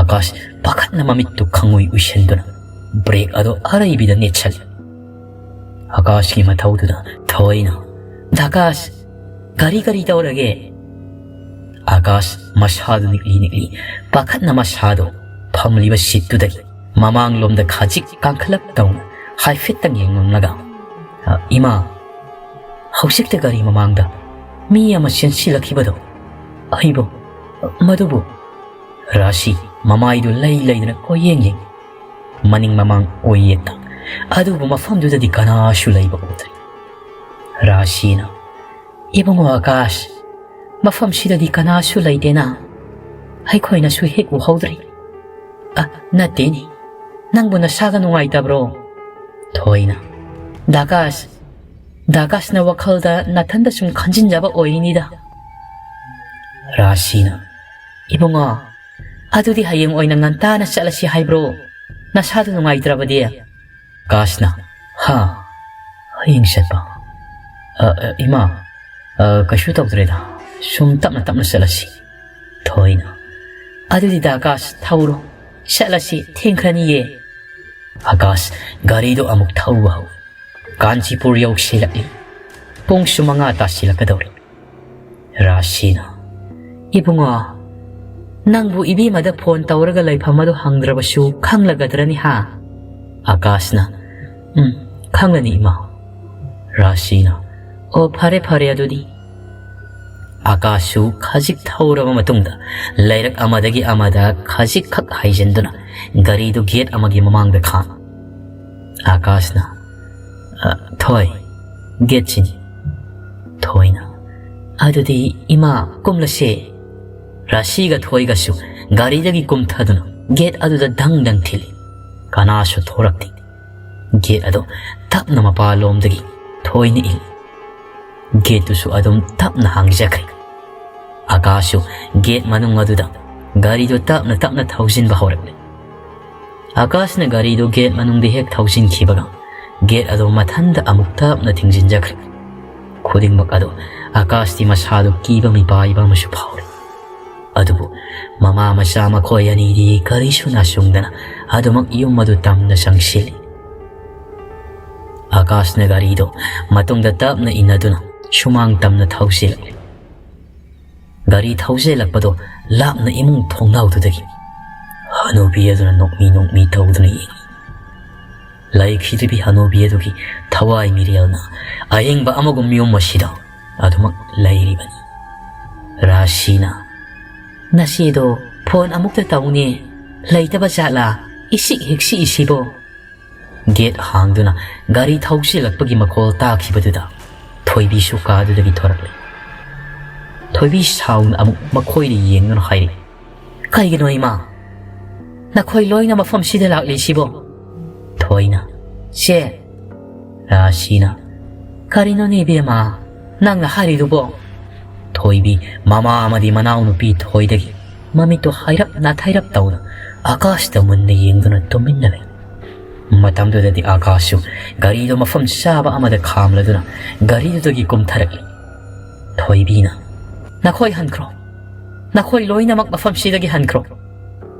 ꯑꯀꯥꯁ ꯄꯥꯈꯠꯅ ꯃꯃꯤꯠꯇꯨ ꯈꯪꯎꯏ ꯎꯏꯁꯤꯟꯗꯨꯅ ꯕ꯭ꯔꯦꯛ ꯑꯗꯨ ꯑꯔꯩꯕꯤꯗ ꯅꯦꯠꯁꯜꯂꯤ꯫ ꯑꯀꯥꯁꯀꯤ ꯃꯊꯧꯗꯨꯗ ꯊꯣꯏꯅ, "ꯗꯥꯀꯥꯁ, ꯒꯥꯔꯤ ꯀꯔꯤ ꯇꯧꯔꯒꯦ?" ꯑꯀꯥꯁ ꯃꯁꯥꯗꯨ ꯅꯤꯛꯂꯤ ꯅꯤꯛꯂꯤ ꯄꯥꯈꯠꯅ ꯃꯁꯥꯗꯨ ꯐꯝꯂꯤꯕ ꯁꯤꯠꯇꯨꯗꯒꯤ ꯃꯃꯥꯡꯂꯣꯝꯗ ꯈꯖꯤꯛ ꯀꯥꯡꯈꯠꯂꯞ ꯇꯧꯅ ꯍꯥꯏꯐꯦꯠꯇꯪ ꯌꯦꯡꯂꯝꯂꯒ, "ꯑ, ꯏꯃꯥ, ꯍꯧꯖꯤꯛꯇ ꯒꯥꯔꯤ ꯃꯃꯥꯡꯗ ꯃꯤ ꯑꯃ ꯆꯦꯟꯁꯤꯜꯂꯛꯈꯤꯕꯗꯣ, ꯑꯩꯕꯨ, ꯃꯗꯨꯕꯨ?" ꯔꯥꯁꯤ ꯃꯃꯥꯏꯗꯨ ꯂꯩ ꯂꯩꯗꯅ ꯀꯣꯏꯌꯦꯡ ꯌꯦꯡꯉꯤ꯫ ꯃꯅꯤꯡ ꯃꯃꯥꯡ ꯑꯣꯏ ꯌꯦꯠꯇ ꯑꯗꯨꯕꯨ ꯃꯐꯝꯗꯨꯗꯗꯤ ꯀꯅꯥꯁꯨ ꯂꯩꯕ ꯎꯗ꯭ꯔꯦ꯫ ꯔꯥꯁꯤꯅ, "ꯏꯕꯨꯡꯉꯣ ꯑꯀꯥꯁ, ꯃꯐꯝꯁꯤꯗꯗꯤ ꯀꯅꯥꯁꯨ ꯂꯩꯇꯦꯅ, ꯑꯩꯈꯣꯏꯅꯁꯨ ꯍꯦꯛ ꯎꯍꯧꯗ꯭ꯔꯤ꯫" "ꯑ, ꯅꯠꯇꯦꯅꯦ, ꯅꯪꯕꯨ ꯅꯁꯥꯒ ꯅꯨꯡꯉꯥꯏꯇꯕ꯭ꯔꯣ?" ꯊꯣꯏꯅ, "ꯗꯥꯀꯥꯁ, ꯗꯥꯀꯥꯁꯅ ꯋꯥꯈꯜꯗ ꯅꯥꯊꯟꯗ ꯁꯨꯝ ꯈꯟꯖꯤꯟꯖꯕ ꯑꯣꯏꯔꯤꯅꯤꯗ꯫" ꯔꯥꯁꯤꯅ, "ꯏꯕꯨꯡꯉꯣ, ꯑꯗꯨꯗꯤ ꯍꯌꯦꯡ ꯑꯣꯏꯅ ꯉꯟꯇꯥꯅ ꯆꯠꯂꯁꯤ ꯍꯥꯏꯕ꯭ꯔꯣ? ꯅꯁꯥꯗꯨ ꯅꯨꯡꯉꯥꯏꯇ꯭ꯔꯕꯗꯤ?" ꯀꯥꯁꯅ, "ꯍꯥ? ꯍꯌꯦꯡ ꯆꯠꯄ? ꯑ, ꯑ, ꯏꯃꯥ, ꯑ, ꯀꯩꯁꯨ ꯇꯧꯗ꯭ꯔꯦꯗ꯫ ꯁꯨꯝ ꯇꯞꯅ ꯇꯞꯅ ꯆꯠꯂꯁꯤ꯫" ꯊꯣꯏꯅ, "ꯑꯗꯨꯗꯤ ꯗꯥ ꯀꯥꯁ, ꯊꯧꯔꯣ꯫ ꯆꯠꯂꯁꯤ, ꯊꯦꯡꯈ꯭ꯔꯅꯤꯌꯦ꯫" ꯑꯀꯥꯁ ꯒꯥꯔꯤꯗꯨ ꯑꯃꯨꯛ ꯊꯧꯕ ꯍꯧꯏ꯫ ꯀꯥꯟꯆꯤꯄꯨꯔ ꯌꯧꯁꯤꯜꯂꯛꯂꯤ꯫ ꯄꯨꯡꯁꯨ ꯃꯉꯥ ꯇꯥꯁꯤꯜꯂꯛꯀꯗꯧꯔꯦ꯫ ꯔꯥꯁꯤꯅ, "ꯏꯕꯨꯡꯉꯣ, ꯅꯪꯕꯨ ꯏꯕꯦꯝꯃꯗ ꯐꯣꯟ ꯇꯧꯔꯒ ꯂꯩꯐꯝ ꯑꯗꯨ ꯍꯪꯗ꯭ꯔꯕꯁꯨ ꯈꯪꯂꯒꯗ꯭ꯔꯅꯤ ꯍꯥ?" ꯑꯀꯥꯁꯅ, "ꯎꯝ, ꯈꯪꯂꯅꯤ, ꯏꯃꯥ꯫" ꯔꯥꯁꯤꯅ, "ꯑꯣ, ꯐꯔꯦ, ꯐꯔꯦ ꯑꯗꯨꯗꯤ꯫" ꯑꯥꯀꯥꯁꯁꯨ ꯈꯖꯤꯛ ꯊꯧꯔꯕ ꯃꯇꯨꯡꯗ ꯂꯩꯔꯛ ꯑꯃꯗꯒꯤ ꯑꯃꯗ ꯈꯖꯤꯛꯈꯛ ꯍꯥꯏꯖꯤꯟꯗꯨꯅ ꯒꯥꯔꯤꯗꯨ ꯒꯦꯠ ꯑꯃꯒꯤ ꯃꯃꯥꯡꯗ ꯈꯥꯝꯃꯤ꯫ ꯑꯥꯀꯥꯁꯅ, "ꯑ, ꯊꯣꯏ, ꯒꯦꯠꯁꯤꯅꯤ꯫" ꯊꯣꯏꯅ, "ꯑꯗꯨꯗꯤ ꯏꯃꯥ, ꯀꯨꯝꯂꯁꯦ꯫" ꯔꯥꯁꯤꯒ ꯊꯣꯏꯒꯁꯨ ꯒꯥꯔꯤꯗꯒꯤ ꯀꯨꯝꯊꯗꯨꯅ ꯒꯦꯠ ꯑꯗꯨꯗ ꯗꯪ ꯗꯪ ꯊꯤꯜꯂꯤ꯫ ꯀꯅꯥꯁꯨ ꯊꯣꯔꯛꯇꯦ꯫ ꯒꯦꯠ ꯑꯗꯨ ꯇꯞꯅ ꯃꯄꯥꯟꯂꯣꯝꯗꯒꯤ ꯊꯣꯏꯅ ꯏꯜꯂꯤ꯫ ꯒꯦꯠꯇꯨꯁꯨ ꯑꯗꯨꯝ ꯇꯞꯅ ꯍꯥꯡꯖꯈ꯭ꯔꯦ꯫ ꯑꯥꯀꯥꯁꯁꯨ ꯒꯦꯠ ꯃꯅꯨꯡ ꯑꯗꯨꯗ ꯒꯥꯔꯤꯗꯨ ꯇꯞꯅ ꯇꯞꯅ ꯊꯧꯖꯤꯟꯕ ꯍꯧꯔꯛꯂꯦ꯫ ꯑꯥꯀꯥꯁꯅ ꯒꯥꯔꯤꯗꯨ ꯒꯦꯠ ꯃꯅꯨꯡꯗ ꯍꯦꯛ ꯊꯧꯖꯤꯟꯈꯤꯕꯒ ꯒꯦꯠ ꯑꯗꯨ ꯃꯊꯟꯇ ꯑꯃꯨꯛ ꯇꯞꯅ ꯊꯤꯡꯖꯤꯟꯖꯈ꯭ꯔꯦ꯫ ꯈꯨꯗꯤꯡꯃꯛ ꯑꯗꯨ ꯑꯥꯀꯥꯁꯇꯤ ꯃꯁꯥꯗꯨ ꯀꯤꯕ ꯃꯤꯄꯥꯏꯕ ꯑꯃꯁꯨ ꯐꯥꯎꯔꯤ꯫ ꯑꯗꯨꯕꯨ ꯃꯃꯥ ꯃꯆꯥ ꯃꯈꯣꯏ ꯑꯅꯤꯗꯤ ꯀꯔꯤꯁꯨ ꯅꯥꯆꯨꯡꯗꯅ ꯑꯗꯨꯃꯛ ꯌꯨꯝ ꯑꯗꯨ ꯇꯝꯅ ꯆꯪꯁꯤꯜꯂꯤ꯫ ꯑꯥꯀꯥꯁꯅ ꯒꯥꯔꯤꯗꯨ ꯃꯇꯨꯡꯗ ꯇꯞꯅ ꯏꯟꯅꯗꯨꯅ ꯁꯨꯃꯥꯡ ꯇꯝꯅ ꯊꯧꯖꯤꯜꯂꯛꯂꯤ꯫ ꯒꯥꯔꯤ ꯊꯧꯖꯤꯜꯂꯛꯄꯗꯣ ꯂꯥꯞꯅ ꯏꯃꯨꯡ ꯊꯣꯡꯅꯥꯎꯗꯨꯗꯒꯤ ꯍꯅꯨꯕꯤ ꯑꯗꯨꯅ ꯅꯣꯛꯃꯤ ꯅꯣꯛꯃꯤ ꯇꯧꯗꯨꯅ ꯌꯦꯡꯏ꯫ ꯂꯩꯈꯤꯗ꯭ꯔꯤꯕꯤ ꯍꯅꯨꯕꯤ ꯑꯗꯨꯒꯤ ꯊꯋꯥꯏ ꯃꯤꯔꯦꯜꯅ ꯑꯍꯤꯡꯕ ꯑꯃꯒꯨꯝ ꯌꯨꯝ ꯑꯁꯤꯗ ꯑꯗꯨꯃꯛ ꯂꯩꯔꯤꯕꯅꯤ꯫ ꯔꯥꯁꯤꯅ, "ꯅꯆꯦꯗꯣ ꯐꯣꯟ ꯑꯃꯨꯛꯇ ꯇꯧꯅꯦ, ꯂꯩꯇꯕ ꯖꯥꯠꯂꯥ, ꯏꯁꯤꯛ ꯍꯦꯛ ꯁꯤꯛꯏꯁꯤꯕꯣ?" ꯒꯦꯠ ꯍꯥꯡꯗꯨꯅ ꯒꯥꯔꯤ ꯊꯧꯖꯤꯜꯂꯛꯄꯒꯤ ꯃꯈꯣꯜ ꯇꯥꯈꯤꯕꯗꯨꯗ ꯊꯣꯏꯕꯤꯁꯨ ꯀꯥꯗꯨꯗꯒꯤ ꯊꯣꯔꯛꯂꯦ꯫ ꯊꯣꯏꯕꯤ ꯁꯥꯎꯅ ꯑꯃꯨꯛ ꯃꯈꯣꯏꯗ ꯌꯦꯡꯗꯨꯅ ꯍꯥꯏꯔꯛꯏ, "ꯀꯩꯒꯤꯅꯣ ꯏꯃꯥ? ꯅꯈꯣꯏ ꯂꯣꯏꯅ ꯃꯐꯝꯁꯤꯗ ꯂꯥꯛꯂꯤꯁꯤꯕꯣ?" ꯊꯣꯏꯅ, "ꯆꯦ꯫" ꯔꯥꯁꯤꯅ, "ꯀꯔꯤꯅꯣꯅꯦ ꯏꯕꯦꯝꯃ ꯅꯪꯅ ꯍꯥꯏꯔꯤꯗꯨꯕꯣ?" ꯊꯣꯏꯕꯤ ꯃꯃꯥ ꯑꯃꯗꯤ ꯃꯅꯥꯎꯅꯨꯄꯤ ꯊꯣꯏꯗꯒꯤ ꯃꯃꯤꯠꯇꯨ ꯍꯥꯏꯔꯞ ꯅꯥꯊꯩꯔꯞ ꯇꯧꯅ ꯑꯥꯀꯥꯁꯇ ꯃꯨꯟꯅ ꯌꯦꯡꯗꯨꯅ ꯇꯨꯃꯤꯟꯅ ꯂꯩ꯫ ꯃꯇꯝꯗꯨꯗꯗꯤ ꯑꯥꯀꯥꯁꯁꯨ ꯒꯥꯔꯤꯗꯨ ꯃꯐꯝ ꯆꯥꯕ ꯑꯃꯗ ꯈꯥꯝꯂꯗꯨꯅ ꯒꯥꯔꯤꯗꯨꯗꯒꯤ ꯀꯨꯝꯊꯔꯛꯂꯤ꯫ ꯊꯣꯏꯕꯤꯅ, "ꯅꯈꯣꯏ ꯍꯟꯈ꯭ꯔꯣ, ꯅꯈꯣꯏ ꯂꯣꯏꯅꯃꯛ ꯃꯐꯝꯁꯤꯗꯒꯤ ꯍꯟꯈ꯭ꯔꯣ,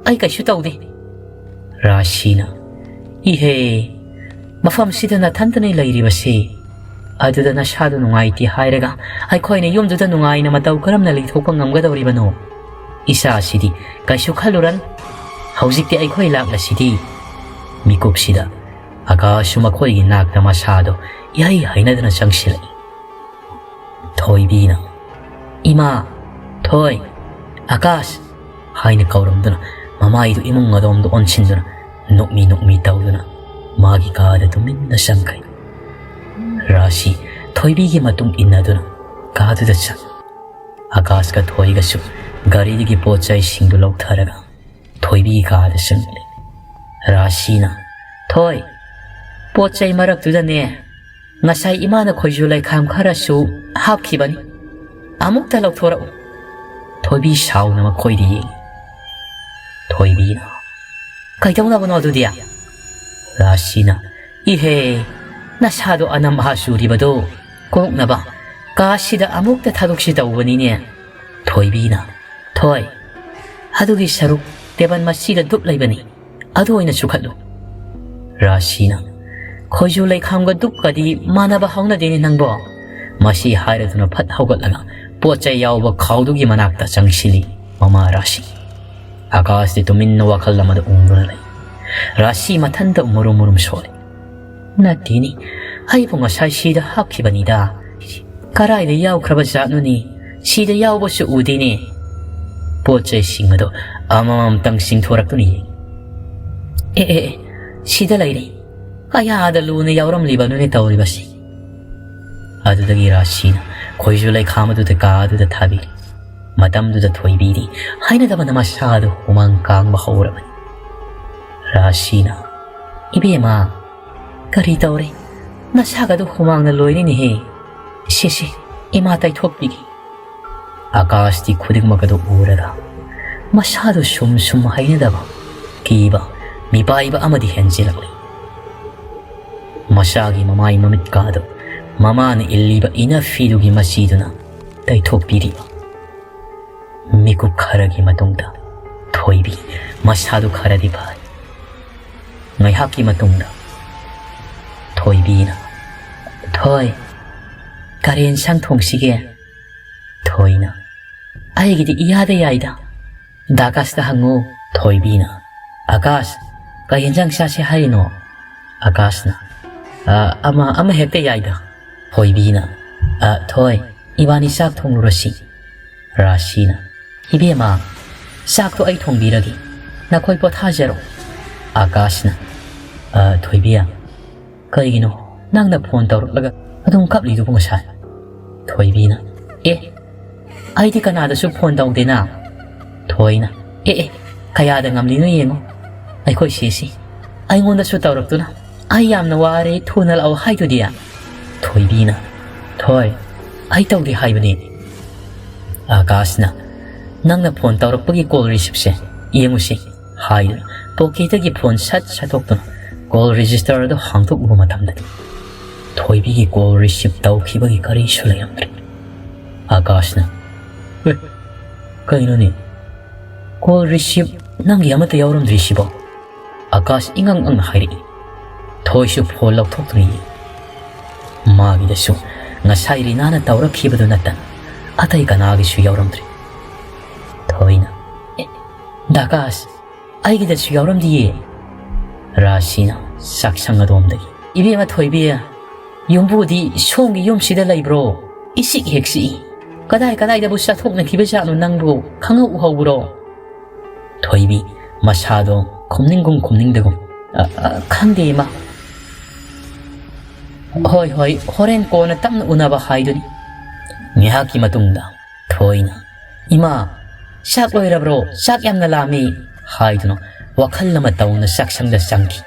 ꯑꯩ ꯀꯩꯁꯨ ꯇꯧꯗꯦ꯫" ꯔꯥꯁꯤꯅ, "ꯏꯍꯦ, ꯃꯐꯝꯁꯤꯗ ꯅꯊꯟꯇꯅ ꯂꯩꯔꯤꯕꯁꯤ, ꯑꯗꯨꯗ ꯅꯁꯥꯗꯨ ꯅꯨꯡꯉꯥꯏꯇꯦ ꯍꯥꯏꯔꯒ ꯑꯩꯈꯣꯏꯅ ꯌꯨꯝꯗꯨꯗ ꯅꯨꯡꯉꯥꯏꯅ ꯃꯇꯧ ꯀꯔꯝꯅ ꯂꯩꯊꯣꯛꯄ ꯉꯝꯒꯗꯧꯔꯤꯕꯅꯣ? ꯏꯆꯥꯁꯤꯗꯤ ꯀꯩꯁꯨ ꯈꯜꯂꯨꯔꯅꯨ, ꯍꯧꯖꯤꯛꯇꯤ ꯑꯩꯈꯣꯏ ꯂꯥꯛꯂꯁꯤꯗꯤ꯫" ꯃꯤꯀꯨꯞꯁꯤꯗ ꯑꯀꯥꯁꯁꯨ ꯃꯈꯣꯏꯒꯤ ꯅꯥꯛꯇ ꯃꯁꯥꯗꯣ ꯏꯍꯩ ꯍꯩꯅꯗꯅ ꯆꯪꯁꯤꯜꯂꯛꯏ꯫ ꯊꯣꯏꯕꯤꯅ, "ꯏꯃꯥ, ꯊꯣꯏ, ꯑꯀꯥꯁ" ꯍꯥꯏꯅ ꯀꯧꯔꯝꯗꯨꯅ ꯃꯃꯥꯏꯗꯨ ꯏꯃꯨꯡ ꯑꯗꯣꯝꯗ ꯑꯣꯟꯁꯤꯟꯗꯨꯅ ꯅꯣꯛꯃꯤ ꯅꯣꯛꯃꯤ ꯇꯧꯗꯨꯅ ꯃꯥꯒꯤ ꯀꯥꯗ ꯇꯨꯃꯤꯟꯅ ꯆꯪꯈ꯭ꯔꯦ꯫ ꯔꯥꯁꯤ ꯊꯣꯏꯕꯤꯒꯤ ꯃꯇꯨꯡ ꯏꯟꯅꯗꯨꯅ ꯀꯥꯗꯨꯗ ꯆꯪꯉꯤ꯫ ꯑꯀꯥꯁꯀ ꯊꯣꯏꯒꯁꯨ ꯒꯥꯔꯤꯗꯒꯤ ꯄꯣꯠ ꯆꯩꯁꯤꯡꯗꯨ ꯂꯧꯊꯔꯒ ꯊꯣꯏꯕꯤꯒꯤ ꯀꯥꯗ ꯆꯪꯂꯛꯂꯦ꯫ ꯔꯥꯁꯤꯅ, "ꯊꯣꯏ, ꯄꯣꯠ ꯆꯩ ꯃꯔꯛꯇꯨꯗꯅꯦ, ꯉꯁꯥꯏ ꯏꯃꯥꯅ ꯈꯣꯏꯖꯨ ꯂꯩꯈꯥꯝ ꯈꯔꯁꯨ ꯍꯥꯞꯈꯤꯕꯅꯤ꯫ ꯑꯃꯨꯛꯇ ꯂꯧꯊꯣꯔꯛꯎ꯫" ꯊꯣꯏꯕꯤ ꯁꯥꯎꯅ ꯃꯈꯣꯏꯗ ꯌꯦꯡꯉꯤ꯫ ꯊꯣꯏꯕꯤꯅ, "ꯀꯩꯗꯧꯅꯕꯅꯣ ꯑꯗꯨꯗꯤ?" ꯔꯥꯁꯤꯅ, "ꯏꯍꯦ, ꯅꯁꯥꯗꯣ ꯑꯅꯝ ꯑꯍꯥ ꯆꯨꯔꯤꯕꯗꯣ ꯀꯣꯛꯅꯕ ꯀꯥꯁꯤꯗ ꯑꯃꯨꯛꯇ ꯊꯥꯗꯣꯛꯁꯤ ꯇꯧꯕꯅꯤꯅꯦ꯫" ꯊꯣꯏꯕꯤꯅ, "ꯊꯣꯏ, ꯑꯗꯨꯒꯤ ꯁꯔꯨꯛ ꯇꯦꯕꯜ ꯃꯁꯤꯗ ꯗꯨꯞ ꯂꯩꯕꯅꯤ, ꯑꯗꯨ ꯑꯣꯏꯅ ꯆꯨꯈꯠꯂꯨ꯫" ꯔꯥꯁꯤꯅ, "ꯈꯣꯏꯖꯨ ꯂꯩꯈꯥꯝꯒ ꯗꯨꯞꯀꯗꯤ ꯃꯥꯟꯅꯕ ꯍꯧꯅꯗꯦꯅꯦ ꯅꯪꯕꯣ꯫" ꯃꯁꯤ ꯍꯥꯏꯔꯗꯨꯅ ꯐꯠ ꯍꯧꯒꯠꯂꯒ ꯄꯣꯠ ꯆꯩ ꯌꯥꯎꯕ ꯈꯥꯎꯗꯨꯒꯤ ꯃꯅꯥꯛꯇ ꯆꯪꯁꯤꯜꯂꯤ ꯃꯃꯥ ꯔꯥꯁꯤ꯫ ꯑꯀꯥꯁꯇꯤ ꯇꯨꯃꯤꯟꯅ ꯋꯥꯈꯜ ꯑꯃꯗ ꯎꯪꯗꯨꯅ ꯂꯩ꯫ ꯔꯥꯁꯤ ꯃꯊꯟꯇ ꯃꯨꯔꯨꯝ ꯃꯨꯔꯨꯝ ꯁꯣꯜꯂꯤ꯫ "ꯅꯠꯇꯦꯅꯦ, ꯑꯩꯕꯨ ꯉꯁꯥꯏ ꯁꯤꯗ ꯍꯥꯞꯈꯤꯕꯅꯤꯗ꯫ ꯀꯔꯥꯏꯗ ꯌꯥꯎꯈ꯭ꯔꯕ ꯖꯥꯠꯅꯣꯅꯦ? ꯁꯤꯗ ꯌꯥꯎꯕꯁꯨ ꯎꯗꯦꯅꯦ꯫" ꯄꯣꯠ ꯆꯩꯁꯤꯡ ꯑꯗꯣ ꯑꯃꯃꯝꯇꯪ ꯆꯤꯡꯊꯣꯔꯛꯇꯨꯅ ꯌꯦꯡꯉꯤ꯫ "ꯑꯦ, ꯑꯦ, ꯑꯦ, ꯁꯤꯗ ꯂꯩꯔꯦ꯫ ꯀꯌꯥꯗ ꯂꯨꯅ ꯌꯥꯎꯔꯝꯂꯤꯕꯅꯣꯅꯦ ꯇꯧꯔꯤꯕꯁꯤ꯫" ꯑꯗꯨꯗꯒꯤ ꯔꯥꯁꯤꯅ ꯈꯣꯏꯖꯨ ꯂꯩꯈꯥꯝ ꯑꯗꯨꯗ ꯀꯥ ꯑꯗꯨꯗ ꯊꯥꯕꯤꯔꯤ꯫ ꯃꯇꯝꯗꯨꯗ ꯊꯣꯏꯕꯤꯗꯤ ꯍꯩꯅꯗꯕꯅ ꯃꯁꯥꯗꯨ ꯍꯨꯃꯥꯡ ꯀꯥꯡꯕ ꯍꯧꯔꯕꯅꯤ꯫ ꯔꯥꯁꯤꯅ, "ꯏꯕꯦꯝꯃ, ꯀꯔꯤ ꯇꯧꯔꯦ? ꯅꯁꯥꯒꯗꯨ ꯍꯨꯃꯥꯡꯅ ꯂꯣꯏꯔꯦꯅꯦꯍꯦ꯫ ꯁꯦ, ꯁꯦ, ꯏꯃꯥ ꯇꯩꯊꯣꯛꯄꯤꯒꯦ꯫" ꯑꯀꯥꯁꯇꯤ ꯈꯨꯗꯤꯡꯃꯛ ꯑꯗꯨ ꯎꯔꯒ ꯃꯁꯥꯗꯨ ꯁꯨꯝ ꯁꯨꯝ ꯍꯩꯅꯗꯕ, ꯀꯤꯕ, ꯃꯤꯄꯥꯏꯕ ꯑꯃꯗꯤ ꯍꯦꯟꯖꯤꯜꯂꯛꯂꯤ꯫ ꯃꯁꯥꯒꯤ ꯃꯃꯥꯏ ꯃꯃꯤꯠꯀꯥꯗꯨ ꯃꯃꯥꯅ ꯏꯜꯂꯤꯕ ꯏꯅꯐꯤꯗꯨꯒꯤ ꯃꯆꯤꯗꯨꯅ ꯇꯩꯊꯣꯛꯄꯤꯔꯤꯕ꯫ ꯃꯤꯀꯨꯞ ꯈꯔꯒꯤ ꯃꯇꯨꯡꯗ ꯊꯣꯏꯕꯤ ꯃꯁꯥꯗꯨ ꯈꯔꯗꯤ ꯐꯔꯦ꯫ ꯉꯥꯏꯍꯥꯛꯀꯤ ꯃꯇꯨꯡꯗ ꯊꯣꯏꯕꯤꯅ, "ꯊꯣꯏ, ꯀꯔꯤ ꯌꯦꯟꯁꯥꯡ ꯊꯣꯡꯁꯤꯒꯦ?" ꯊꯣꯏꯅ, "ꯑꯩꯒꯤꯗꯤ ꯏꯌꯥꯗ ꯌꯥꯏꯗ꯫ ꯗꯥ ꯑꯀꯥꯁꯇ ꯍꯪꯉꯨ꯫" ꯊꯣꯏꯕꯤꯅ, "ꯑꯀꯥꯁ, ꯀꯔꯤ ꯌꯦꯟꯁꯥꯡ ꯆꯥꯁꯦ ꯍꯥꯏꯔꯤꯅꯣ?" ꯑꯀꯥꯁꯅ, "ꯑ, ꯑꯃ, ꯑꯃ ꯍꯦꯛꯇ ꯌꯥꯏꯗ꯫" ꯊꯣꯏꯕꯤꯅ, "ꯑ, ꯊꯣꯏ, ꯏꯕꯥꯅꯤ ꯆꯥꯛ ꯊꯣꯡꯂꯨꯔꯁꯤ꯫" ꯔꯥꯁꯤꯅ, "ꯏꯕꯦꯝꯃ, ꯆꯥꯛꯇꯣ ꯑꯩ ꯊꯣꯡꯕꯤꯔꯒꯦ, ꯅꯈꯣꯏ ꯄꯣꯊꯥꯖꯔꯣ꯫" ꯑꯀꯥꯁꯅ, "ꯑ, ꯊꯣꯏꯕꯤ, ꯀꯩꯒꯤꯅꯣ ꯅꯪꯅ ꯐꯣꯟ ꯇꯧꯔꯛꯂꯒ ꯑꯗꯨꯝ ꯀꯞꯂꯤꯗꯨꯕꯨ ꯉꯁꯥꯏ?" ꯊꯣꯏꯕꯤꯅ, "ꯑꯦ, ꯑꯩꯗꯤ ꯀꯅꯥꯗꯁꯨ ꯐꯣꯟ ꯇꯧꯗꯦꯅ꯫" ꯊꯣꯏꯅ, "ꯑꯦ ꯑꯦ, ꯀꯌꯥꯗ ꯉꯝꯂꯤꯅꯣ ꯌꯦꯡꯉꯣ, ꯑꯩꯈꯣꯏ ꯁꯤꯁꯤ ꯑꯩꯉꯣꯟꯗꯁꯨ ꯇꯧꯔꯛꯇꯨꯅ ꯑꯩ ꯌꯥꯝꯅ ꯋꯥꯔꯦ, ꯊꯨꯅ ꯂꯥꯛꯑꯣ ꯍꯥꯏꯗꯨꯗꯤ꯫" ꯊꯣꯏꯕꯤꯅ, "ꯊꯣꯏ, ꯑꯩ ꯇꯧꯗꯦ ꯍꯥꯏꯕꯅꯤ꯫" ꯑꯀꯥꯁꯅ, "ꯅꯪꯅ ꯐꯣꯟ ꯇꯧꯔꯛꯄꯒꯤ ꯀꯣꯜ ꯔꯤꯁꯤꯞꯁꯦ ꯌꯦꯡꯉꯨꯁꯤ," ꯍꯥꯏꯗꯨꯅ ꯄꯣꯀꯦꯠꯇꯒꯤ ꯐꯣꯟ ꯁꯠ ꯁꯠꯇꯣꯛꯇꯨꯅ ꯀꯣꯜ ꯔꯦꯖꯤꯁꯇꯔ ꯑꯗꯨ ꯍꯥꯡꯗꯣꯛꯂꯨꯕ ꯃꯇꯝꯗꯗꯤ ꯊꯣꯏꯕꯤꯒꯤ ꯀꯣꯜ ꯔꯤꯁꯤꯞ ꯇꯧꯈꯤꯕꯒꯤ ꯀꯔꯤꯁꯨ ꯂꯩꯔꯝꯗ꯭ꯔꯦ꯫ ꯑꯀꯥꯁꯅ, "ꯑꯦ, ꯀꯩꯅꯣꯅꯦ? ꯀꯣꯜ ꯔꯤꯁꯤꯞ ꯅꯪꯒꯤ ꯑꯃꯠꯇ ꯌꯥꯎꯔꯝꯗ꯭ꯔꯤꯁꯤꯕꯣ?" ꯑꯀꯥꯁ ꯏꯉꯪ ꯉꯪꯅ ꯍꯥꯏꯔꯛꯏ꯫ ꯊꯣꯏꯁꯨ ꯐꯣꯟ ꯂꯧꯊꯣꯛꯇꯨꯅ ꯌꯦꯡꯉꯤ꯫ ꯃꯥꯒꯤꯗꯁꯨ ꯉꯁꯥꯏ ꯔꯤꯅꯥꯅ ꯇꯧꯔꯛꯈꯤꯕꯗꯨ ꯅꯠꯇꯅ ꯑꯇꯩ ꯀꯅꯥꯒꯤꯁꯨ ꯌꯥꯎꯔꯝꯗ꯭ꯔꯤ꯫ ꯊꯣꯏꯅ, "ꯑꯦ, ꯗꯥꯀꯥꯁ, ꯑꯩꯒꯤꯗꯁꯨ ꯌꯥꯎꯔꯝꯗꯤꯌꯦ꯫" ꯔꯥꯁꯤꯅ ꯆꯥꯛꯁꯪ ꯑꯗꯣꯝꯗꯒꯤ, "ꯏꯕꯦꯝꯃ ꯊꯣꯏꯕꯤ, ꯌꯨꯝꯕꯨꯗꯤ ꯁꯣꯝꯒꯤ ꯌꯨꯝꯁꯤꯗ ꯂꯩꯕ꯭ꯔꯣ? ꯏꯆꯤꯛ ꯍꯦꯛ ꯆꯤꯛꯏ꯫ ꯀꯗꯥꯏ ꯀꯗꯥꯏꯗꯕꯨ ꯆꯠꯊꯣꯛꯅꯈꯤꯕꯖꯥꯠꯅꯣ ꯅꯪꯕꯨ? ꯈꯪꯍꯧ ꯎꯍꯧꯕ꯭ꯔꯣ?" ꯊꯣꯏꯕꯤ ꯃꯁꯥꯗꯣ ꯈꯨꯝꯅꯤꯡꯒꯨꯝ ꯈꯨꯝꯅꯤꯡꯗꯒꯨꯝ, "ꯑ, ꯑ, ꯈꯪꯗꯦ ꯏꯃꯥ꯫ ꯍꯣꯏ, ꯍꯣꯏ, ꯍꯣꯔꯦꯟ ꯀꯣꯟꯅ ꯇꯞꯅ ꯎꯅꯕ ꯍꯥꯏꯗꯨꯅꯤ꯫" ꯉꯥꯏꯍꯥꯛꯀꯤ ꯃꯇꯨꯡꯗ ꯊꯣꯏꯅ, "ꯏꯃꯥ, ꯆꯥꯛ ꯂꯣꯏꯔꯕ꯭ꯔꯣ? ꯆꯥꯛ ꯌꯥꯝꯅ ꯂꯥꯝꯃꯤ," ꯍꯥꯏꯗꯨꯅ ꯋꯥꯈꯜ ꯑꯃ ꯇꯧꯅ ꯆꯥꯛꯁꯪꯗ ꯆꯪꯈꯤ꯫